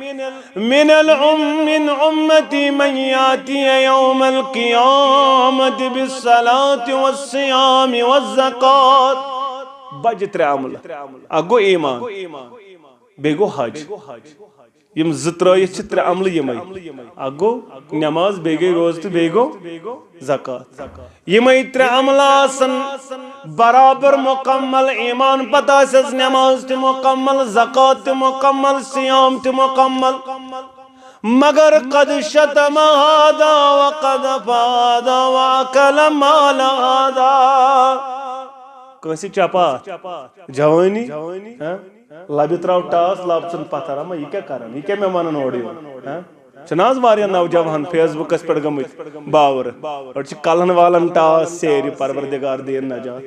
من الام-، من امتی من یاتی یوم القیامت بالصلاة والصیام والزکات۔ بجہِ ترٛےٚ عملہٕ۔ اکھ گوٚو ایمان، بیٚیہِ گوٚو حج۔ یِم زٕ ترٲیِتھ چھِ ترٛےٚ عملہٕ یِمے۔ اکھ گوٚو نماز، بیٚیہِ گٔے روزٕ تہٕ بیٚیہِ گوٚو زکوٰۃ۔ یِمے ترٛےٚ عملہٕ آسن برابر مکمل۔ ایمان پتہٕ آسٮ۪س نماز تہِ مکمل، زکوٰۃ تہِ مکمل، صیام تہِ مکمل۔ مگر قد شتم هذا وقذف هذا وأكل مال هذا۔ کٲنٛسہِ چپاتھ، جوٲنی، ہاں؟ لبہِ تراو ٹاس، لب ژھُن پتھر، اما یہِ کیٛاہ کران؟ یہِ کیٛاہ مےٚ ونان اورٕ یورٕ؟ ہاں؟ چھِنہٕ آز واریاہ نوجوان فیس بُکس پٮ۪ٹھ گٔمٕتۍ باورٕ؟ أڑۍ چھِ کلہن والان ٹاس سیرِ، پروردگار دِیِن نجات۔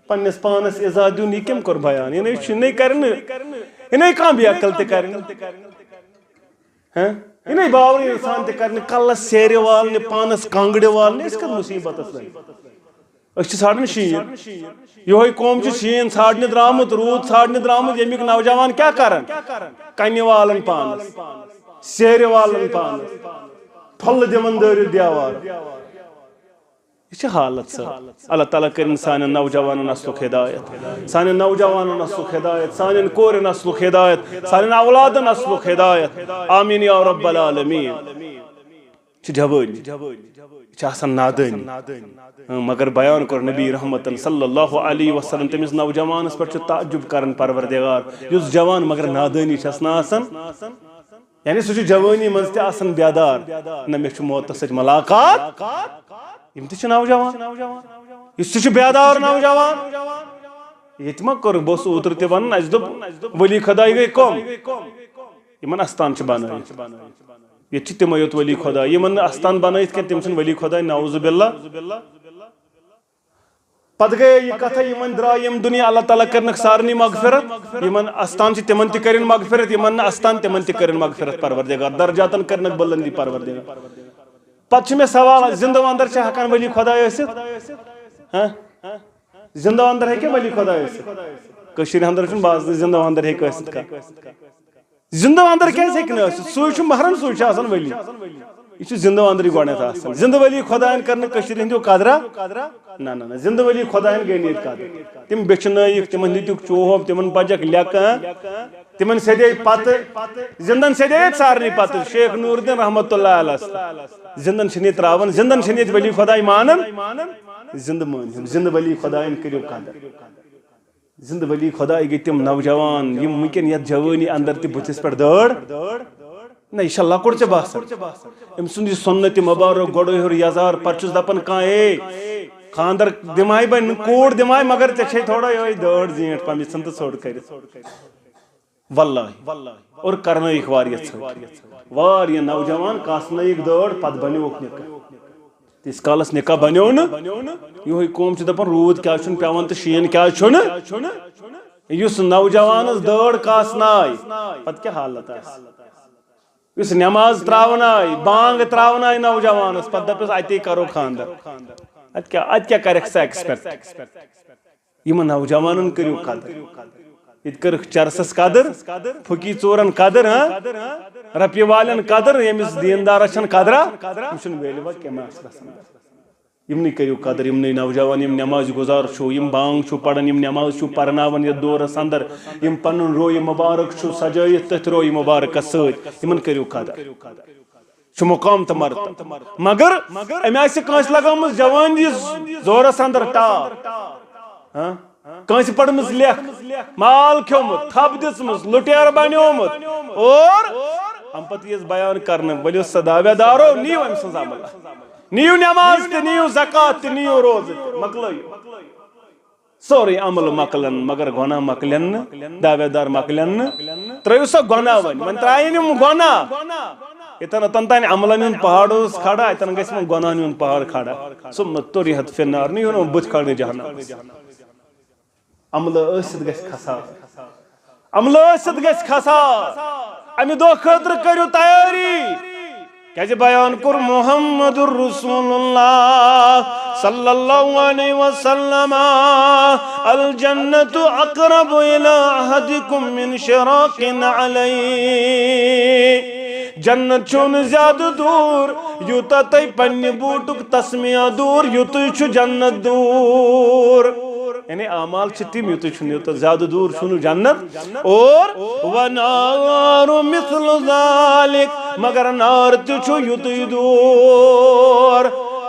پننِس پانس ایزا دیُن، یہِ کٔمۍ کوٚر بیان؟ یہِ نے چھُ، یہِ نے کرِ نہٕ، یہِ نے کانٛہہ بے عقل تہِ کرِ نہٕ۔ ہاں؟ یہِ نے باورٕ انسان تہِ کرِ نہٕ، کلس سیرِ والنہِ، پانس کانٛگرِ والنہِ، أسۍ کتھ مصیبتس لگہِ؟ أسۍ چھِ ژھانڈان شیٖن۔ یِہوٚے قوم چھُ شیٖن ژھانڈنہِ درٛامُت، روٗد ژھانڈنہِ درٛامُت، ییٚمیُک نوجوان کیٛاہ کرن؟ کنہِ والن پانس، سیرِ والن پانس، ٹھۄلہٕ دِوان دٲرِتھ دیوار۔ یہِ چھِ حالت سٲنۍ۔ اللہ تعالیٰ کٔرِن سانٮ۪ن نوجوانن نسلُک ہدایت، سانٮ۪ن نوجوانن نسلُک ہدایت، سانٮ۪ن کورِ نسلُک ہدایت، سانٮ۪ن اولادن نسلُک ہدایت۔ آمین یا رب العالمین۔ چھِ جوٲنی، یہِ چھِ آسان نادٲنی۔ اۭں، مگر بیان کوٚر نبی رحمتن صلی اللہ علیہ وسلم، تٔمِس نوجوانس پٮ۪ٹھ چھُ تعجب کران پروردگار، یُس جوان مگر نادٲنی چھس نہٕ آسان۔ یعنی سُہ چھُ جوٲنی منٛز تہِ آسان بیدار، نہ مےٚ چھُ موتس سۭتۍ ملاقات۔ یِم تہِ چھِ نوجوان، یُس تہِ چھُ بیدار نوجوان۔ ییٚتہِ ما کوٚر، بہٕ اوسُس اوترٕ تہِ ونان، اسہِ دوٚپ ولی خداے گٔے کۄم، یِمن استان چھِ بنٲوِتھ۔ ییٚتہِ چھِ تِمے یوت ولی خدا، یِمن نہٕ استان بنٲیِتھ کینٛہہ، تِم چھِنہٕ ولی خداے، نعوذ باللہ۔ پتہٕ گٔے یہِ کتھا، یِمن درٛاے یِم دُنیا، اللہ تعالیٰ کرنکھ سارنٕے مغفرت۔ یِمن استان چھِ، تِمن تہِ کٔرِن مغفرت، یِمن نہٕ استان، تِمن تہِ کٔرِن مغفرت پروردگار، درجاتن کرنکھ بلندی پروردگار۔ پتہٕ چھُ مےٚ سوال، زندٕ اندر چھا ہٮ۪کان ولی خداے ٲسِتھ؟ ہاں؟ زندٕ اندر ہیٚکہِ ولی خداے ٲسِتھ؟ کٔشیٖرِ اندر چھُنہٕ باسان زندٕ اندر ہیٚکہِ ٲسِتھ کانٛہہ۔ زندٕ اندر کیازِ ہیٚکہِ نہٕ ٲسِتھ؟ سُے چھُ محرم، سُے چھُ آسان ولی۔ یہِ چھُ زندٕ اندرٕے گۄڈٕنیتھ آسان۔ زندٕ ولی خداین کٔر نہٕ کٔشیٖرِ ہٕنٛدیو قدرا۔ نہ، نہ، نہ، زندٕ ولی خداین گٔے نہٕ ییٚتہِ قدر۔ تِم بیٚچھنٲیِکھ، تِمن دِتِکھ چوب، تِمن پجکھ لیٚکہٕ۔ تِمن سیدے پتہٕ، زندن سیدے ییٚتہِ سارنٕے پتہٕ۔ شیخ نور الدین رحمتہ اللہ علیہ۔ زندن چھِنہٕ ییٚتہِ تراوان، زندن چھِنہٕ ییٚتہِ ولی خداے مانان۔ زندٕ مٲنِو، زندٕ ولی خداین کٔرِو قدر۔ زندٕ ولی خداے گٔے تِم نوجوان، یِم وٕنکٮ۪ن یتھ جوٲنی اندر تہِ بٕتھِس پٮ۪ٹھ دٲڑ۔ نہ، یہِ چھا لۄکُٹ ژےٚ باسان؟ أمۍ سُنٛد یہِ سُنت مبارک، گۄڈٕ ہیوٚر یزار، پتہٕ چھُس دپان کانٛہہ، "اے، خانٛدر دِمہٕ ہاے بہٕ، کوٗر دِمہٕ ہاے، مگر ژےٚ چھے تھوڑا یِہوٚے دٲڑ زیٖٹھ پہم، یہِ ژھٕن تہٕ ژھوٚٹ کٔرِتھ۔" واللہ۔ اور کرنٲیِکھ واریاہ ژھٔٹۍ۔ واریاہ نوجوان کاسنٲیِکھ دٲڑ، پتہٕ بنیووُکھ نکاح۔ تیٖتِس کالس نکاح بنیو نہٕ، یِہوٚے قوم چھُ دپان، روٗد کیٛازِ چھُنہٕ پٮ۪وان تہٕ شیٖن کیٛازِ چھُنہٕ؟ یُس نوجوانس دٲڑ کاسناے، پتہٕ کیٛاہ حالت آسہِ؟ یُس نٮ۪ماز تراوناے، بانگ تراوناے نوجوانس، پتہٕ دپس، اتے کرو خانٛدر۔ اتہِ کیٛاہ، اتہِ کیٛاہ کرکھ ژٕ expect؟ یِمن نوجوانن کٔرِو قدر۔ ییٚتہِ کٔرٕکھ چرسس قدر، پھُکی ژورن قدر، ہاں؟ رۄپیہِ والٮ۪ن قدر، ییٚمِس دیٖندارس چھنہٕ قدرا، یِم چھِنہٕ value کینٛہہ، مےٚ آسہِ گژھان۔ یِمنٕے کٔرِو قدر، یِمنٕے نوجوان، یِم نٮ۪مازِ گُزار چھُو، یِم بانگ چھُو پران، یِم نٮ۪ماز چھُو پرناوان یتھ دورس اندر، یِم پنُن رویہِ مبارک چھُو سجٲیِتھ تٔتھۍ رویہِ مبارکس سۭتۍ، یِمن کٔرِو قدر۔ چھُ مقام تہٕ مرتبہٕ۔ مگر أمۍ آسہِ کٲنٛسہِ لگٲمٕژ جوٲنی زورس اندر ٹاپ۔ ہاں؟ کٲنٛسہِ پٔرمٕژ لیکھ، مال کھیوٚمُت، تھپھ دِژمٕژ، لُٹیر بنیومُت۔ اور اَمہِ پتہٕ یِیَس بیان کرنہٕ، ؤلِو سا دعوے دارو، نِیِو أمۍ سٕنٛز عمل۔ نِیِو نٮ۪ماز تہِ، نِیِو زکوٰۃ تہِ، نِیِو روزٕ تہِ، مۄکلٲیِو۔ سورُے عمل مۄکلن، مگر گۄناہ مۄکلن نہٕ، دعوے دار مۄکلن نہٕ۔ ترٲیِو سا گۄناہ وۄنۍ، وۄنۍ ترٛایِن یِم گۄناہ۔ ییٚتٮ۪ن، اوٚتَن تانۍ عملن ہُنٛد پہاڑ اوس کھڑا، اَتٮ۪ن گژھِ وۄنۍ گۄناہن ہُنٛد پہاڑ کھڑا۔ ثم طرحت فی النار، نہٕ یِہُنٛد بُتھ کھڑنہٕ جہنمس۔ عملہٕ ٲسِتھ گژھِ کھسا۔ عملہٕ ٲسِتھ گژھِ کھسا۔ اَمہِ دۄہ خٲطرٕ کٔرِو تیٲری۔ کیازِ بیان کوٚر محمد رسول اللہ صلی اللہ علیہ وسلم، الجنت اقرب الی احدکم من شراک علیہ۔ جنت چھُنہٕ زیادٕ دوٗر، یوٗتاہ تۄہہِ پننہِ بوٗٹُک تسمیہ دوٗر، یُتُے چھُ جنت دوٗر۔ یعنی اعمال چھِ تِم، یُتُے چھُنہٕ، یوٗتاہ زیادٕ دوٗر چھُنہٕ جنت۔ اور ونار مثل ذلک، مگر نار تہِ چھُ یُتُے دوٗر۔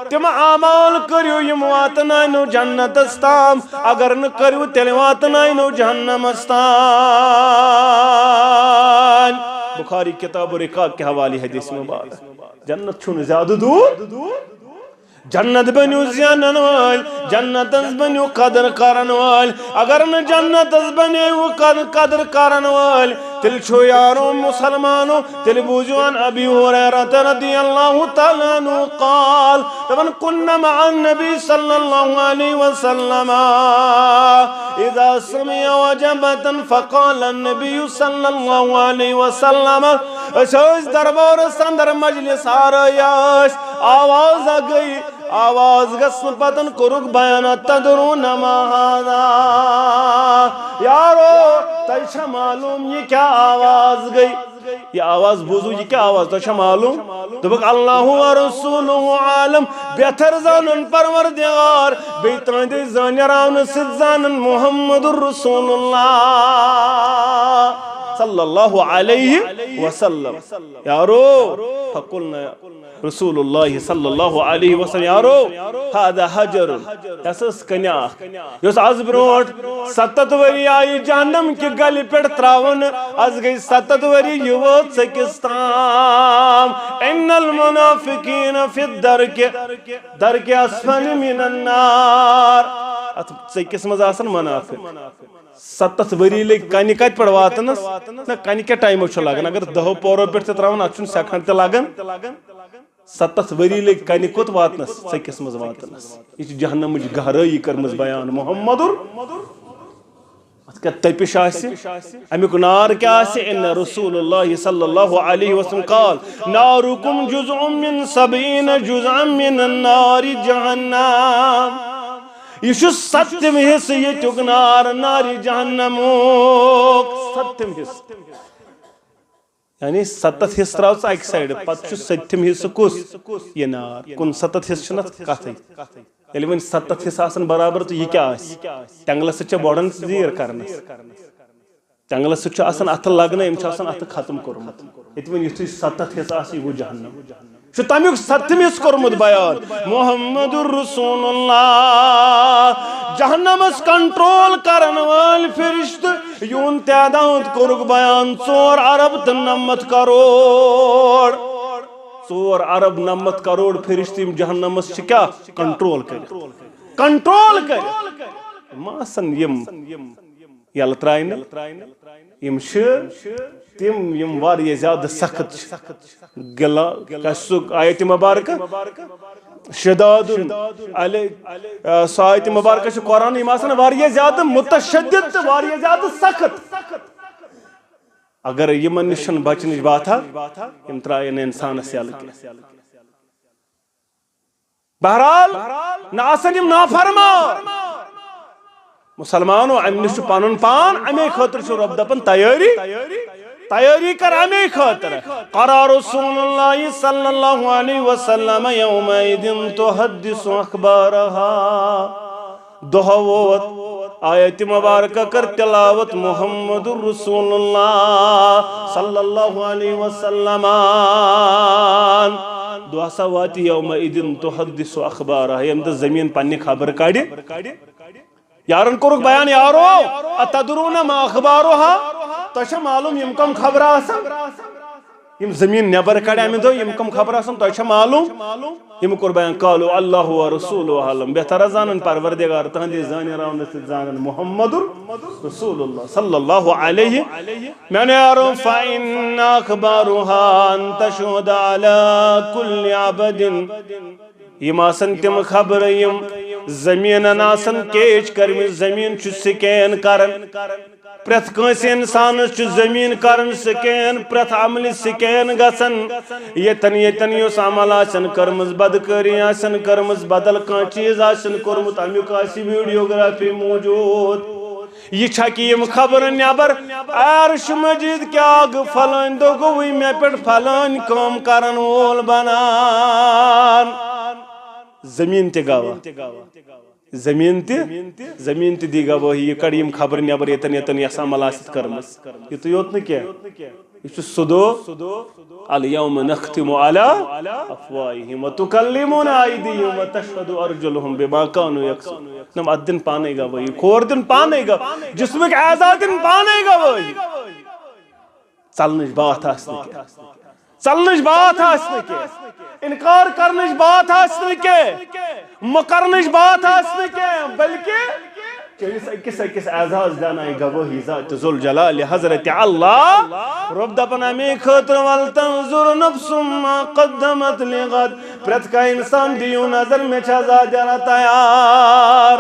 تِم اعمال کٔرِو، یِم واتناونو جنتس تام، اگر نہٕ کٔرِو، تیٚلہِ واتناونو جہنمس تام۔ بخاری کتاب الرقاق کے حوالے حدیث مبارک۔ جنت چھُنہٕ زیادٕ دوٗر۔ جنت بٔنِو زینن وٲلۍ، جنتس بٔنِو قدر کرن وٲلۍ۔ اگر نہٕ جنتس بنیوٕ قد-، قدر کرن وٲلۍ، تیٚلہِ چھُ یارو مسلمانو، تیٚلہِ بوٗزِو عن ابی ہریرہ رضی اللہ تعالیٰ عنہ قال، دپان، كنا مع النبي صلى الله عليه وسلم إذا سمع وجبة فقال النبي صلى الله عليه وسلم، أسۍ ٲسۍ دربارس اندر مجلس آرٲیا ٲسۍ، آواز گٔے، آواز گژھنہٕ پتن کوٚرُکھ بیان، "اتدرون ما هذا؟" یارو، تۄہہِ چھا معلوم یہِ کیٛاہ آواز گٔے؟ یہِ آواز بوٗزِو، یہِ کیٛاہ آواز؟ تۄہہِ چھا معلوم؟ دوٚپُکھ، "اللہ ورسولہ عالم"، بہتر زانن پروردگار، بیٚیہِ تُہنٛدِ زٲنِراونہٕ سۭتۍ زانن محمد رسول اللہ صلی اللہ علیہ وسلم۔ یارو، فقلنا رسول اللہ صلی اللہ علیہ وسلم، یارو، هذا حجر، یہِ ہسا ٲس کنہِ اکھ، یۄس از برونٛٹھ ستتھ ؤری آیہِ جہنم کہِ گلہِ پٮ۪ٹھ تراونہٕ، از گٔے ستتھ ؤری، یہِ وٲژ ژٔکِس تام۔ ان المنافقین فی الدرک، درک اسفل من النار۔ اتھ ژٔکِس منٛز آسن منافق۔ ستتھ ؤری لٔگۍ کنہِ کتہِ پٮ۪ٹھ واتنس؟ نہ، کنہِ کیٛاہ ٹایمو چھُ لگان؟ اگر دہو پورو پٮ۪ٹھ تہِ تراوان، اتھ چھُنہٕ سیکنڈ تہِ لگان۔ ستتھ ؤری لٔگۍ کنہِ کوٚت واتنس؟ ژٔکِس منٛز واتنس۔ یہِ چھِ جہنمٕچ گہرٲیی کٔرمٕژ بیان محمد۔ اتھ کیٛاہ تپش آسہِ، امیُک نار کیٛاہ آسہِ؟ ان رسول اللہ صلی اللہ علیہ وسلم قال، نارکم جزء من سبعین جزءا من نار جہنم۔ یہِ چھُ ستِم حصہٕ ییٚتیُک نار، نارِ جہنمُک ستِم حصہٕ۔ یعنی ستتھ حصہٕ ترٛاو ژٕ اکہِ سایڈٕ، پتہٕ چھُ سٔتِم حصہٕ کُس؟ یہِ نار۔ کُنستتھ حصہٕ چھُنہٕ اتھ کتھٕے۔ ییٚلہِ وۄنۍ ستتھ حصہٕ آسن برابر، تہٕ یہِ کیٛاہ آسہِ؟ ٹٮ۪نٛگلہٕ سۭتۍ چھےٚ بۄڑان زیٖر کرنس۔ ٹٮ۪نٛگلہٕ سۭتۍ چھُ آسان اتھٕ لگنہٕ، أمۍ چھُ آسان اتھٕ ختم کوٚرمُت۔ ییٚتہِ وۄنۍ یُتھُے ستتھ حصہٕ آسہِ، یہِ گوٚو جہنم۔ چھُ تمیُک ستمِس کوٚرمُت بیان۔ محمد رسول اللہ، جہنمس کنٹرول کرن وٲلۍ فرشتہٕ، یِہُنٛد تعداد کوٚرُکھ بیان، ژور ارب تہٕ نمتھ کرور۔ ژور ارب نمتھ کرور فرشتہٕ، یِم جہنمس چھِ کیٛاہ کنٹرول کٔرِتھ، کنٹرول کٔرِتھ۔ ما آسن یِم یلہٕ ترٛاینہٕ۔ یِم چھِ تِم، یِم واریاہ زیادٕ سخت چھِ۔ گلا، کیٛاہ چھُ سُہ آیت مبارکہ؟ شداد علیہ، آ، سۄ آیت مبارکہ چھِ قرآن، یِم آسان واریاہ زیادٕ متشدد تہٕ واریاہ زیادٕ سخت۔ اگر یِمن نِش چھُنہٕ بچنٕچ باتھا، یِم ترٛاین نہٕ انسانس یلہٕ کینٛہہ۔ بہرحال، نہ آسن یِم نافرمان۔ مسلمانو، امہِ نِش چھُ پنُن پان، امے خٲطرٕ چھُ رۄب دپان، تیٲری، تیٲری کر امے خٲطرٕ۔ قرأ رسول اللہ صلی اللہ علیہ وسلم یومئذ تحدث اخبارها۔ دۄہ ووت، آیت مبارکہ کٔر تلاوت محمد رسول اللہ صلی اللہ علیہ وسلم۔ دۄہ ہسا واتہِ یومئذ تحدث اخبارها، ییٚمہِ دۄہ زٔمیٖن پننہِ خبرٕ کڑِ۔ یارن کوٚرُکھ بیان، یارو، اتدرون ما اخبارها؟ تۄہہِ چھا معلوم یِم کم خبرٕ آسن؟ یِم زٔمیٖن نٮ۪بر کڑِ امہِ دۄہ، یِم کم خبرٕ آسن، تۄہہِ چھا معلوم؟ یِم کوٚر بیان، قالوا اللہ ورسولہ عالم، بہتر زانن پروردگار، تہنٛدِ زانہِ راونہٕ سۭتۍ زانن محمد رسول اللہ صلی اللہ علیہ۔ میانیو یارو، فإن اخبارها ان تشهد على كل عبد۔ یِم آسن تِم خبرٕ، یِم زٔمیٖنن آسن کیچ کٔرمٕژ، زٔمیٖن چھُ سکین کران۔ پرٛٮ۪تھ کٲنٛسہِ اِنسانَس چھُ زٔمیٖن کران سکین، پرٛٮ۪تھ عملہِ سکین گژھان۔ ییٚتٮ۪ن ییٚتٮ۪ن یۄس عمل آسن کٔرمٕژ، بدکٲری آسن کٔرمٕژ، بدل کانٛہہ چیٖز آسن کوٚرمُت، اَمیُک آسہِ ویڈیوگرافی موٗجوٗد۔ یہِ چھا کہِ یِم خبرٕ نٮ۪بر، عرش مجید کیٛاہ گوٚو، فلٲنۍ دۄہ گوٚوُے مےٚ پٮ۪ٹھ فلٲنۍ کٲم کرن وول بنان۔ زٔمیٖن تہِ گواہ۔ زٔمیٖن تہِ، زٔمیٖن تہِ دی گواہی، یہِ کڑِ یِم خبرٕ نٮ۪بر، ییٚتٮ۪ن ییٚتٮ۪ن یۄس عمل آسہِ کٔرمٕژ۔ یِتُے یوت نہٕ کینٛہہ، یہِ چھُ سُہ دۄہ، الیوم نختم علی افواہہم وتکلمنا ایدیہم وتشہد ارجلہم بما کانوا یکسبون۔ نم اتھ دِن پانے گواہی، کھور دِن پانے گواہی، جسمٕکۍ اعضا دِن پانے گواہی۔ ژلنٕچ باتھ آسہِ نہٕ کینٛہہ۔ ژلنٕچ باتھ آسہِ نہٕ کینٛہہ۔ انکار کرنٕچ باتھ آسہِ نہٕ کینٛہہ۔ مُکرنٕچ باتھ آسہِ نہٕ کینٛہہ، بلکہِ چٲنِس أکِس أکِس اعضاہس دیٛانایہِ گوٲہی ذات ذوالجلال حضرت اللہ۔ رۄب دپان اَمے خٲطرٕ، "ولتنظر نفس ما قدمت لغد"، پرٛٮ۪تھ کانٛہہ انسان دِیِو نظر، مےٚ چھا ذات دیٛانہ تیار؟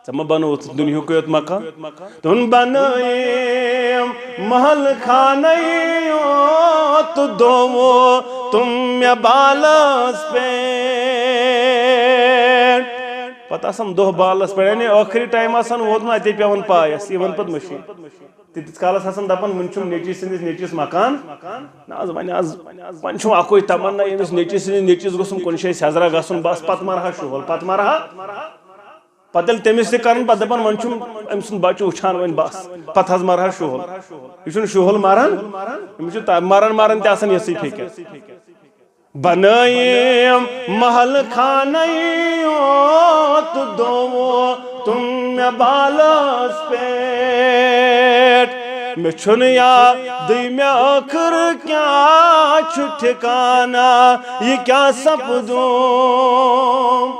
تمہ بنوو دُنیہُکُے یوت مکان۔ تُن بنٲیِم محل خانَے یوت، دوو تُم مےٚ بالَس پٮ۪ٹھ۔ پتہٕ آسان دۄہ بالَس پٮ۪ٹھ، یعنی ٲخری ٹائم آسان ووتمُت، اتے پیوان پایَس، یِوان پتہٕ مٔشیٖد۔ تیٖتِس کالس آسان دپان، وُنہِ چھُم نیٚچی سٕنٛدِس نیٚچِس مکان۔ نہ حظ، وۄنۍ حظ، وۄنۍ چھُم اکُے تمنا، ییٚمِس نیٚچی سٕنٛدِس نیٚچِس گوٚژھُم کُنہِ جایہِ سیٚزرا گژھُن، بس پتہٕ مرہا شُہُل، پتہٕ مرہا۔ پتہٕ ییٚلہِ تٔمِس تہِ کران، پتہٕ دپان، وۄنۍ چھُم أمۍ سُنٛد بچہٕ وٕچھان وۄنۍ بس، پتہٕ حظ مرہا شُہُل۔ یہِ چھُنہٕ شُہُل مران، أمِس چھُ تا-، مران مران تہِ آسان یِژھٕے فِکر۔ بنٲیِم محل خانَے یوت، دوو تُم مےٚ بالَس پٮ۪ٹھ۔ مےٚ چھُنہٕ یادٕے مےٚ ٲخٕر کیٛاہ چھُ ٹھِکانہ، یہِ کیٛاہ سپدُم۔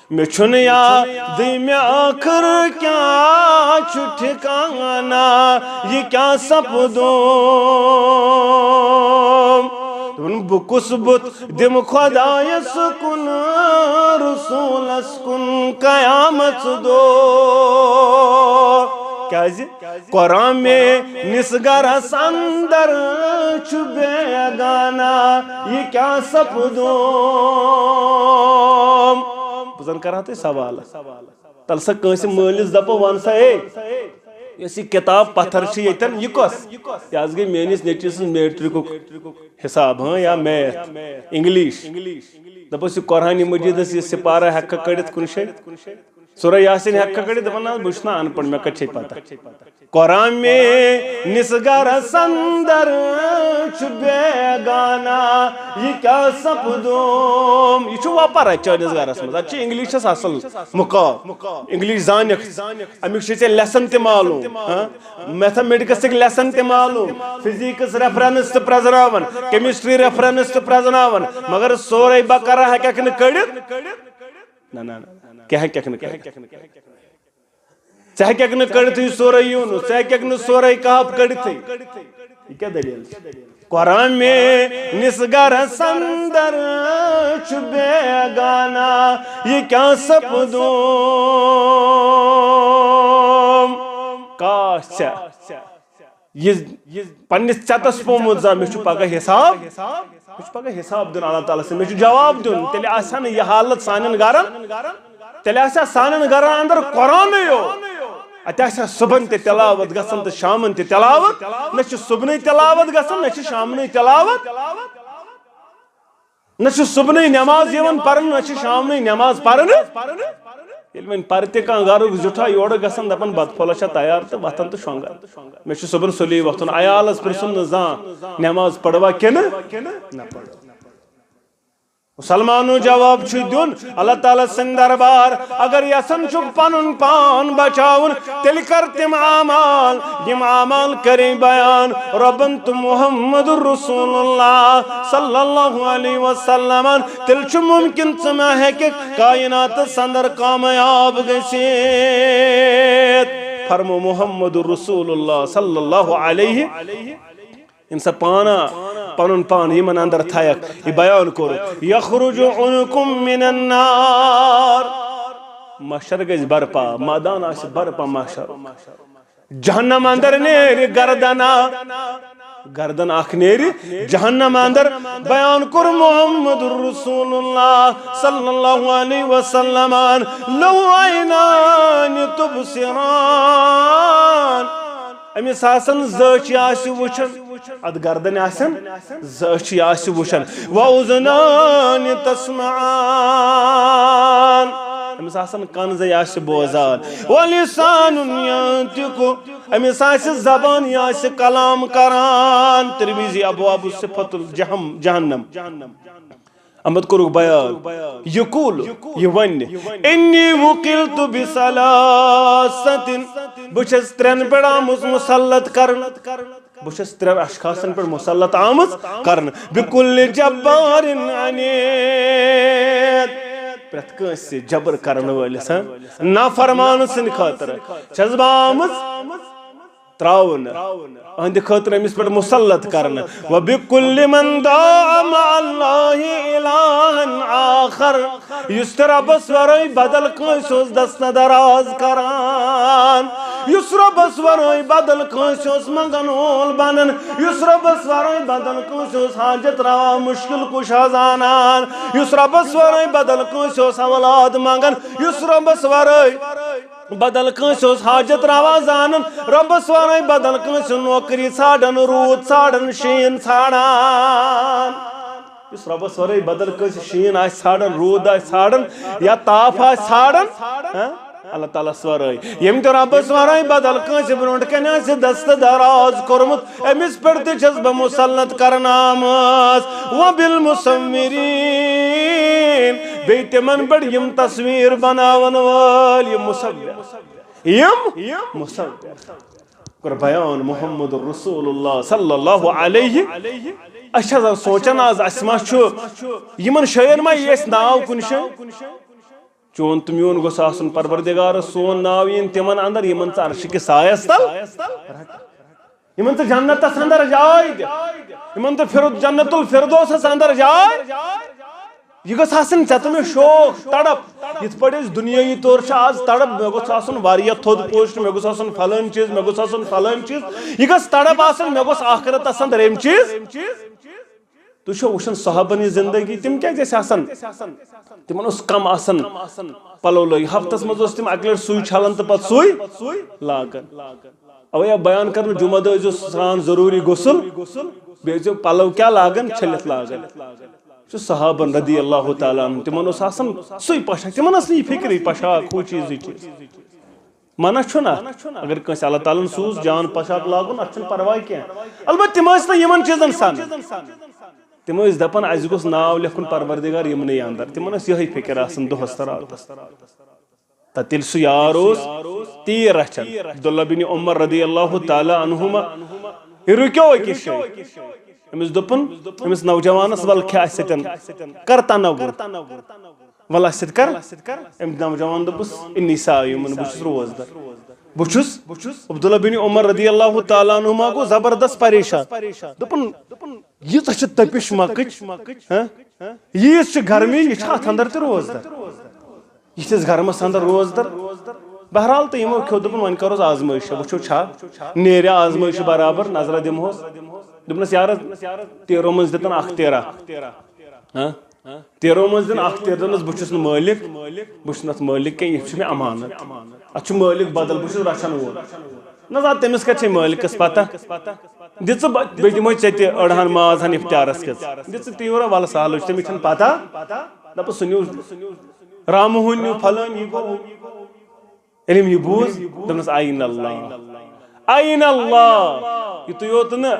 مےٚ چھُنہٕ یادٕے مےٚ ٲخٕر کیٛاہ چھُ ٹھِکانہ، یہِ کیٛاہ سپدُم۔ دوٚپُن، بہٕ کُس بُتھ دِمہٕ خۄدایَس کُن، رسوٗلَس کُن قیامت دۄہ؟ کیٛازِ؟ قرآن میٲنِس گرس اندر چھُ بیگانہ، یہِ کیٛاہ سپدُم؟ بہٕ زن کرہا تۄہہِ سوال۔ تَلہٕ سا کٲنٛسہِ مٲلِس دَپو، وَن سا، ہے، یۄس یہِ کِتاب پَتھر چھِ ییٚتٮ۪ن، یہِ کۄس؟ یہِ حظ گٔے میٲنِس نیٚچوِ سٕنٛز میٹرکُک حِساب، ہاں، یا میتھ، اِنگلِش۔ دَپوس، یہِ قرآنِ مجیٖدَس یہِ سِپارہ ہٮ۪ککھا کٔڑِتھ کُنہِ جایہِ؟ سورہ یاسین ہٮ۪ککھا کٔڑِتھ؟ دَپان، نہ حظ، بہٕ چھُس نہٕ اَن پَڑھ، مےٚ کَتہِ چھے پَتہ؟ قرآن میٲنِس گرس اندر چھُ بیگانہ، یہِ کیٛاہ سپدُم؟ یہِ چھُ وۄپر اَتہِ چٲنِس گرس منٛز۔ اَتہِ چھُ اِنگلِشس اَصٕل مُقام۔ اِنگلِش زانکھ، اَمیُک چھُ ژےٚ lesson تہِ معلوم، ہاں؟ میتھامیٹکسٕکۍ lesson تہِ معلوم، فزکس reference تہِ پرٛزناوان، chemistry reference تہِ پرٛزناوان، مگر سورہ بقرہ ہٮ۪ککھ نہٕ کٔڑِتھ۔ نہ، نہ، نہ، کینٛہہ ہٮ۪ککھ نہٕ کٔڑِتھ۔ ژٕ ہٮ۪ککھ نہٕ کٔڑتھٕے سورہ یوٗنُس، ژٕ ہٮ۪ککھ نہٕ سورہ کہف کٔڑتھٕے۔ یہِ کیٛاہ دٔلیٖل چھِ؟ قرآن میٲنِس گرس اندر چھُ بیگانہ، یہِ کیٛاہ سپدُم؟ کاش ژےٚ یہِ، یہِ پننِس ژٮ۪تس پوٚمُت زن مےٚ چھُ پگاہ حساب، مےٚ چھُ پگاہ حساب دیُن اللہ تعالیٰ سٕنٛدِ، مےٚ چھُ جواب دیُن۔ تیٚلہِ آسہِ ہا نہٕ یہِ حالت سانٮ۪ن گرن، تیٚلہِ آسہِ ہا سانٮ۪ن گرن اندر قرآنٕے یوت۔ اتہِ آسہِ ہا صبحن تہِ تلاوت گژھان تہٕ شامن تہِ تلاوت۔ نہ چھِ صبحنٕے تلاوت گژھان، نہ چھِ شامنٕے تلاوت۔ نہ چھُ صبحنٕے نٮ۪ماز یِوان پرنہٕ، نہ چھِ شامنٕے نٮ۪ماز پرنہٕ۔ ییٚلہِ وۄنۍ پرِ تہِ کانٛہہ گرُک زیُٹھا، یورٕ گژھان دپان، بتہٕ پھوٚلہ چھا تیار تہٕ وۄتھان تہٕ شۄنٛگان۔ مےٚ چھُ صبحن سُلی وۄتھُن، عیالس پرٛژھُن نہٕ زانٛہہ، نٮ۪ماز پٔروا کِنہٕ نہ پٔر۔ مسلمانو، جواب چھُ دیُن اللہ تعالیٰ سٕنٛدِ دربار۔ اگر یژھان چھُکھ پنُن پان بچاوُن، تیٚلہِ کر تِم اعمال، یِم اعمال کٔرِنۍ بیان رۄبن تہٕ محمد رسول اللہ صلی اللہ علیہ وسلمن۔ تیٚلہِ چھُ ممکن ژٕ ما ہیٚککھ کائناتس اندر کامیاب گٔژھِتھ۔ فرمو محمد رسول اللہ صلی اللہ علیہ۔ ییٚمہِ ساتہٕ پانہ پنُن پان یِمن اندر تھایکھ، یہِ بیان کوٚر، یخرج عنقم من النار۔ محشر گژھِ برپا، مٲدان آسہِ برپا محشر۔ جہنم اندر نیرِ گردنا، گردن اکھ نیرِ جہنم اندر۔ بیان کوٚر محمد رسول اللہ صلی اللہ علیہ وسلمن، لہو عینان تبصران۔ أمِس آسن زٕ أچھ، یہِ آسہِ وٕچھان۔ اتھ گردنہِ آسن زٕ أچھ، یہِ آسہِ وٕچھان۔ و اذنان تسمعان۔ أمِس آسن کن زٕ، یہِ آسہِ بوزان۔ و لسان ینطق۔ أمِس آسہِ زبان، یہِ آسہِ کلام کران۔ ترمذی، ابواب صفت الجہم-، جہنم۔ اَمہِ پتہٕ کوٚرُکھ بیان، یہِ کُل، یہِ وَنہِ، انی وکلت بثلاثة، بہٕ چھَس ترٛٮ۪ن پٮ۪ٹھ آمٕژ مُسلط کرنہٕ، بہٕ چھَس ترٛٮ۪ن اشخاصن پٮ۪ٹھ مُسلط آمٕژ کرنہٕ، بکل جبار عنید، پرٛٮ۪تھ کٲنٛسہِ جبر کرن وٲلِس، ہاں، نافرمان سٕنٛدِ خٲطرٕ چھَس بہٕ آمٕژ۔ ترٛاونہٕ، أہنٛدِ خٲطرٕ أمِس پٮ۪ٹھ مُسلط کرنہٕ۔ وَبِكُلِّ مَنْ دَعَا مَعَ اللَّهِ إِلَٰهًا آخَرَ۔ یُس تہِ رۄبَس ورٲے بدل کٲنٛسہِ اوس دست دراز کران، یُس رۄبَس ورٲے بدل کٲنٛسہِ اوس منٛگن وول بنان، یُس رۄبَس ورٲے بدل کٲنٛسہِ اوس حاجت روا مُشکِل کُشا زانان، یُس رۄبَس ورٲے بدل کٲنٛسہِ اوس اولاد منٛگان، یُس رۄبَس ورٲے بدل کٲنٛسہِ اوس حاجت روا زانان، رۄبَس ورٲے بدل کٲنٛسہِ نوکری ژھانٛڈان، روٗد ژھانٛڈان، شیٖن ژھانٛڈان۔ یُس رۄبَس ورٲے بدل کٲنٛسہِ شیٖن آسہِ ژھانٛڈان، روٗد آسہِ ژھانٛڈان، یا تاپھ آسہِ ژھانٛڈان، ہاں؟ اللہ تعالیٰ ہَس ورٲے۔ ییٚمۍ تہِ رۄبَس ورٲے بدل کٲنٛسہِ برونٛٹھ کَنہِ آسہِ دست دراز کوٚرمُت، أمِس پٮ۪ٹھ تہِ چھَس بہٕ مُسلط کرنہٕ آمٕژ۔ وَبِالْمُصَوِّرِينَ، بیٚیہِ تِمن پٮ۪ٹھ یِم تصویر بناون وٲلۍ، یِم مُصَوِّر، یِم مُصَوِّر۔ کوٚر بیان محمد رسول اللہ صلی اللہ علیہ۔ أسۍ چھِ آز سونٛچان، آز اَسہِ ما چھُ یِمن جاین ما یی اَسہِ ناو کُنہِ جایہِ؟ چون تہٕ میون گوٚژھ آسُن پروردگارس سون ناو یِن تِمن اندر، یِمن ژٕ عرشہِ کِس سایس تل، یِمن ژٕ جنتس اندر جاے دِ، یِمن ژٕ فِر-، جنت الفردوسس اندر جاے۔ یہِ گٔژھ آسٕنۍ ژےٚ تہٕ مےٚ شوق، تڑپ۔ یِتھ پٲٹھۍ أسۍ دُنیٲیی طور چھِ آز تڑپ، مےٚ گوٚژھ آسُن واریاہ تھوٚد پوسٹ، مےٚ گوٚژھ آسُن فلٲنۍ چیٖز، مےٚ گوٚژھ آسُن فلٲنۍ چیٖز۔ یہِ گٔژھ تڑپ آسٕنۍ، مےٚ گوٚژھ آخرتس اندر أمۍ چیٖز۔ تُہۍ چھِو وٕچھان صحابن یہِ زندگی، تِم کیٛازِ ٲسۍ آسان؟ تِمن اوس کم آسان پلو لٲگِتھ، ہفتس منٛز اوس تِم اکہِ لٹہِ سُے چھلان تہٕ پتہٕ سُے لاگان۔ اوے آو بیان کرنہٕ، جمعہ دۄہ ٲسۍزیو سران ضروٗری غسل، بیٚیہِ ٲسۍزیو پلو کیٛاہ لاگان، چھٔلِتھ لاگان۔ یہِ چھُ صحابن رضی اللہ تعالیٰ عنہ، تِمن اوس آسان سُے پوشاک، تِمن ٲس نہٕ یہِ فکرٕے پوشاک ہُہ چیٖز یہِ چیٖز۔ منع چھُنہ، اگر کٲنٛسہِ اللہ تعالیٰ ہن سوٗز جان پوشاک لاگُن، اتھ چھُنہٕ پرواے کینٛہہ۔ البتہ تِم ٲسۍ نہٕ یِمن چیٖزن سنان۔ تِم ٲسۍ دپان، اسہِ گوٚژھ ناو لیکھُن پروردگار یِمنٕے اندر۔ تِمن ٲس یِہے فکر آسان دۄہس تہٕ راتس۔ تتہِ ییٚلہِ سُہ یار اوس تیٖر رچھان، عبداللہ بن عمر رضی اللہ تعالیٰ عنہما، یہِ رُکیو أکِس جایہِ۔ أمِس دوٚپُن، أمِس نوجوانس، ول کھےٚ اسہِ سۭتٮ۪ن، کر تنوُر، ول اسہِ سۭتۍ کر۔ أمۍ نوجوان دوٚپُس، انی صائم، بہٕ چھُس روزدر۔ بہٕ چھُس، عبداللہ بن عمر رضی اللہ تعالیٰ عنہما گوٚو زبردست پریشان۔ دوٚپُن، ییٖژاہ چھِ تٔپِش مکٕچ، ہاں؟ ییٖژ چھِ گرمی، یہِ چھا اتھ اندر تہِ روزدر؟ یِتھِس گرمس اندر روزدر۔ بہرحال، تہٕ یِمو کھیوٚو، دوٚپُن، وۄنۍ کروس آزمٲیشہ، وٕچھو چھا نیرِ آزمٲیشہِ برابر، نظرہ دِمہوس۔ دوٚپنس، یارٕ، تیٖرو منٛز دِتن اکھ تیٖرا۔ ہاں؟ تیٖرو منٛز دِن اکھ تیٖر، دوٚپنس، بہٕ چھُس نہٕ مٲلِک، بہٕ چھُس نہٕ اتھ مٲلِک کینٛہہ، یہِ چھُ مےٚ امانت۔ اتھ چھُ مٲلِک بدل، بہٕ چھُس رچھن وول۔ نہ حظ، آ، تٔمِس کتہِ چھے مٲلِکس پتہ؟ دِ ژٕ بہ-، بیٚیہِ دِمے ژےٚ تہِ أڑہن ماز ہن افطارس کِژ۔ دِ ژٕ تیٖرا، ولہٕ سہلٕے چھُ، تٔمِس چھنہٕ پتہ۔ دپس، سُہ نیوٗ رامہٕ ہوٗن نیوٗ فلٲنۍ، یہِ گوٚو۔ ییٚلہِ أمۍ یہِ بوٗز، دوٚپنس، "این اللہ؟ این اللہ؟" یُتُے یوت نہٕ،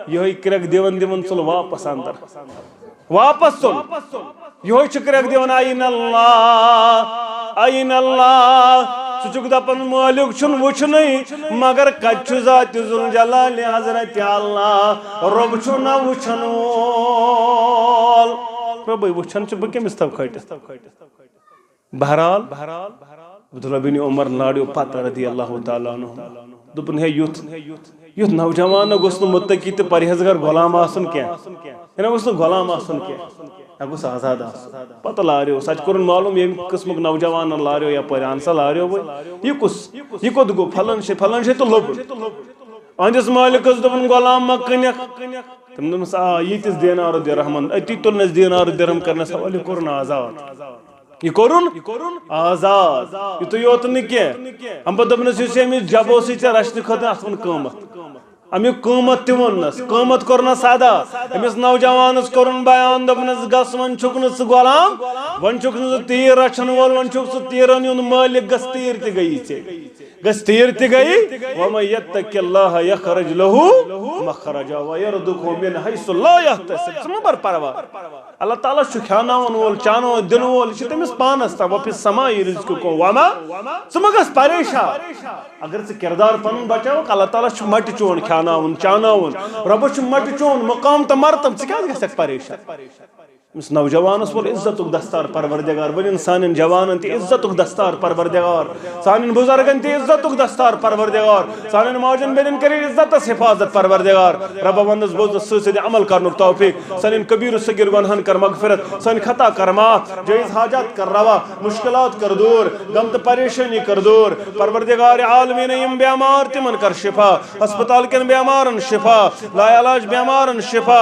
یِہوٚے کرٛٮ۪کھ دِوان دِوان ژوٚل واپس اندر۔ واپس ژوٚل۔ یِہوٚے چھُ کرٛٮ۪کھ دِوان، "این اللہ؟ این اللہ؟" ژٕ چھُکھ دپان مٲلِک چھُنہٕ وٕچھنُے، مگر کتہِ چھُ ذاتِ ذوالجلالِ حضرت اللہ؟ رۄب چھُ نہ وٕچھن وول۔ رۄبٕے وٕچھان چھُ، بہٕ کٔمِس تھاوٕ کھٲٹِتھ؟ بہرحال، عبداللہ بن عمر لارِیو پتہٕ رضی اللہ تعالیٰ عنہ۔ دوٚپُن، ہے، یُتھ، یُتھ نوجوان نہ گوٚژھ نہٕ متقی تہٕ پرہیزگار غلام آسُن کینٛہہ۔ یہِ نہ گوٚژھ نہٕ غلام آسُن کینٛہہ۔ یہِ گوٚژھ آزاد آسُن۔ پتہٕ لارِیو، سُہ تہِ کوٚرُن معلوم، ییٚمہِ قٕسمُک نوجوان لارِیو یا پرِ اہن سا لارِیو وۄنۍ۔ یہِ کُس؟ یہِ کوٚت گوٚو؟ فلٲنۍ جایہِ، فلٲنۍ جایہِ تہٕ لوٚبُن۔ أہنٛدِس مٲلِکس دوٚپُن، غلام ما کٕنکھ؟ تٔمۍ دوٚپمس، آ، ییٖتِس دینار و درہمن۔ أتی تُلنس دینار و درہم کرنس حوالہٕ، یہِ کوٚرُن آزاد۔ یہِ کوٚرُن آزاد۔ یُتُے یوت نہٕ کینٛہہ، اَمہِ پتہٕ دوٚپنس، یُس یہِ أمِس جبہٕ اوسُے ژےٚ رچھنہٕ خٲطرٕ، اَتھ ووٚن قۭمتھ۔ اَمیُک قۭمتھ تہِ ووٚننس، قۭمتھ کوٚرنس ادا۔ أمِس نوجوانس کوٚرُن بیان، دوٚپنس، گژھ، وۄنۍ چھُکھ نہٕ ژٕ غلام، وۄنۍ چھُکھ نہٕ ژٕ تیٖر رچھن وول، وۄنۍ چھُکھ ژٕ تیٖرن ہُنٛد مٲلِک، گژھ، تیٖر تہِ گٔیی ژےٚ۔ گژھ، تیٖر تہِ گٔیی۔ وَمَن یَتَّقِ اللَّهَ یَخْرُجْ لَهُ مَخْرَجًا وَیَرْزُقْهُ مِنْ حَیْثُ لَا یَحْتَسِب۔ ژٕ مہ بَر پَرواے۔ اللہ تعالیٰ چھُ کھیٛاناوَن وول، چاناوَن دِنہٕ وول، یہِ چھُ تٔمِس پانَس تام۔ وَفِی السَّمَاءِ رِزْقُکُم وَما۔ ژٕ مہ گژھ پریشان۔ اگر ژٕ کردار پَنُن بچاوَکھ، اللہ تعالیٰ چھُ مَٹہِ چون کھیٛاناوُن، چاناوُن۔ رۄبَس چھُ مَٹہِ چون مقام تہٕ مرتبہٕ، ژٕ کیٛازِ گژھکھ پریشان؟ أمِس نوجوانس وول عزتُک دستار پروردگار، ؤنِن سانٮ۪ن جوانن تہِ عزتُک دستار پروردگار، سانٮ۪ن بزرگن تہِ عزتُک دستار پروردگار، سانٮ۪ن ماجن بیٚنٮ۪ن کٔرِن عزتس حفاظت پروردگار۔ ربا ونس بوزنس سۭتۍ سۭتۍ عمل کرنُک توفیق، سانٮ۪ن کبیر و صغیر گۄنہن کر مغفرت، سانہِ خطا کر معاف، جٲیز حاجات کر روا، مشکلات کر دور، غم تہٕ پریشٲنی کر دور۔ پروردگار عالمین، یِم بیمار تِمن کر شفا، ہسپتال کٮ۪ن بیمارن شفا، لا علاج بیمارن شفا۔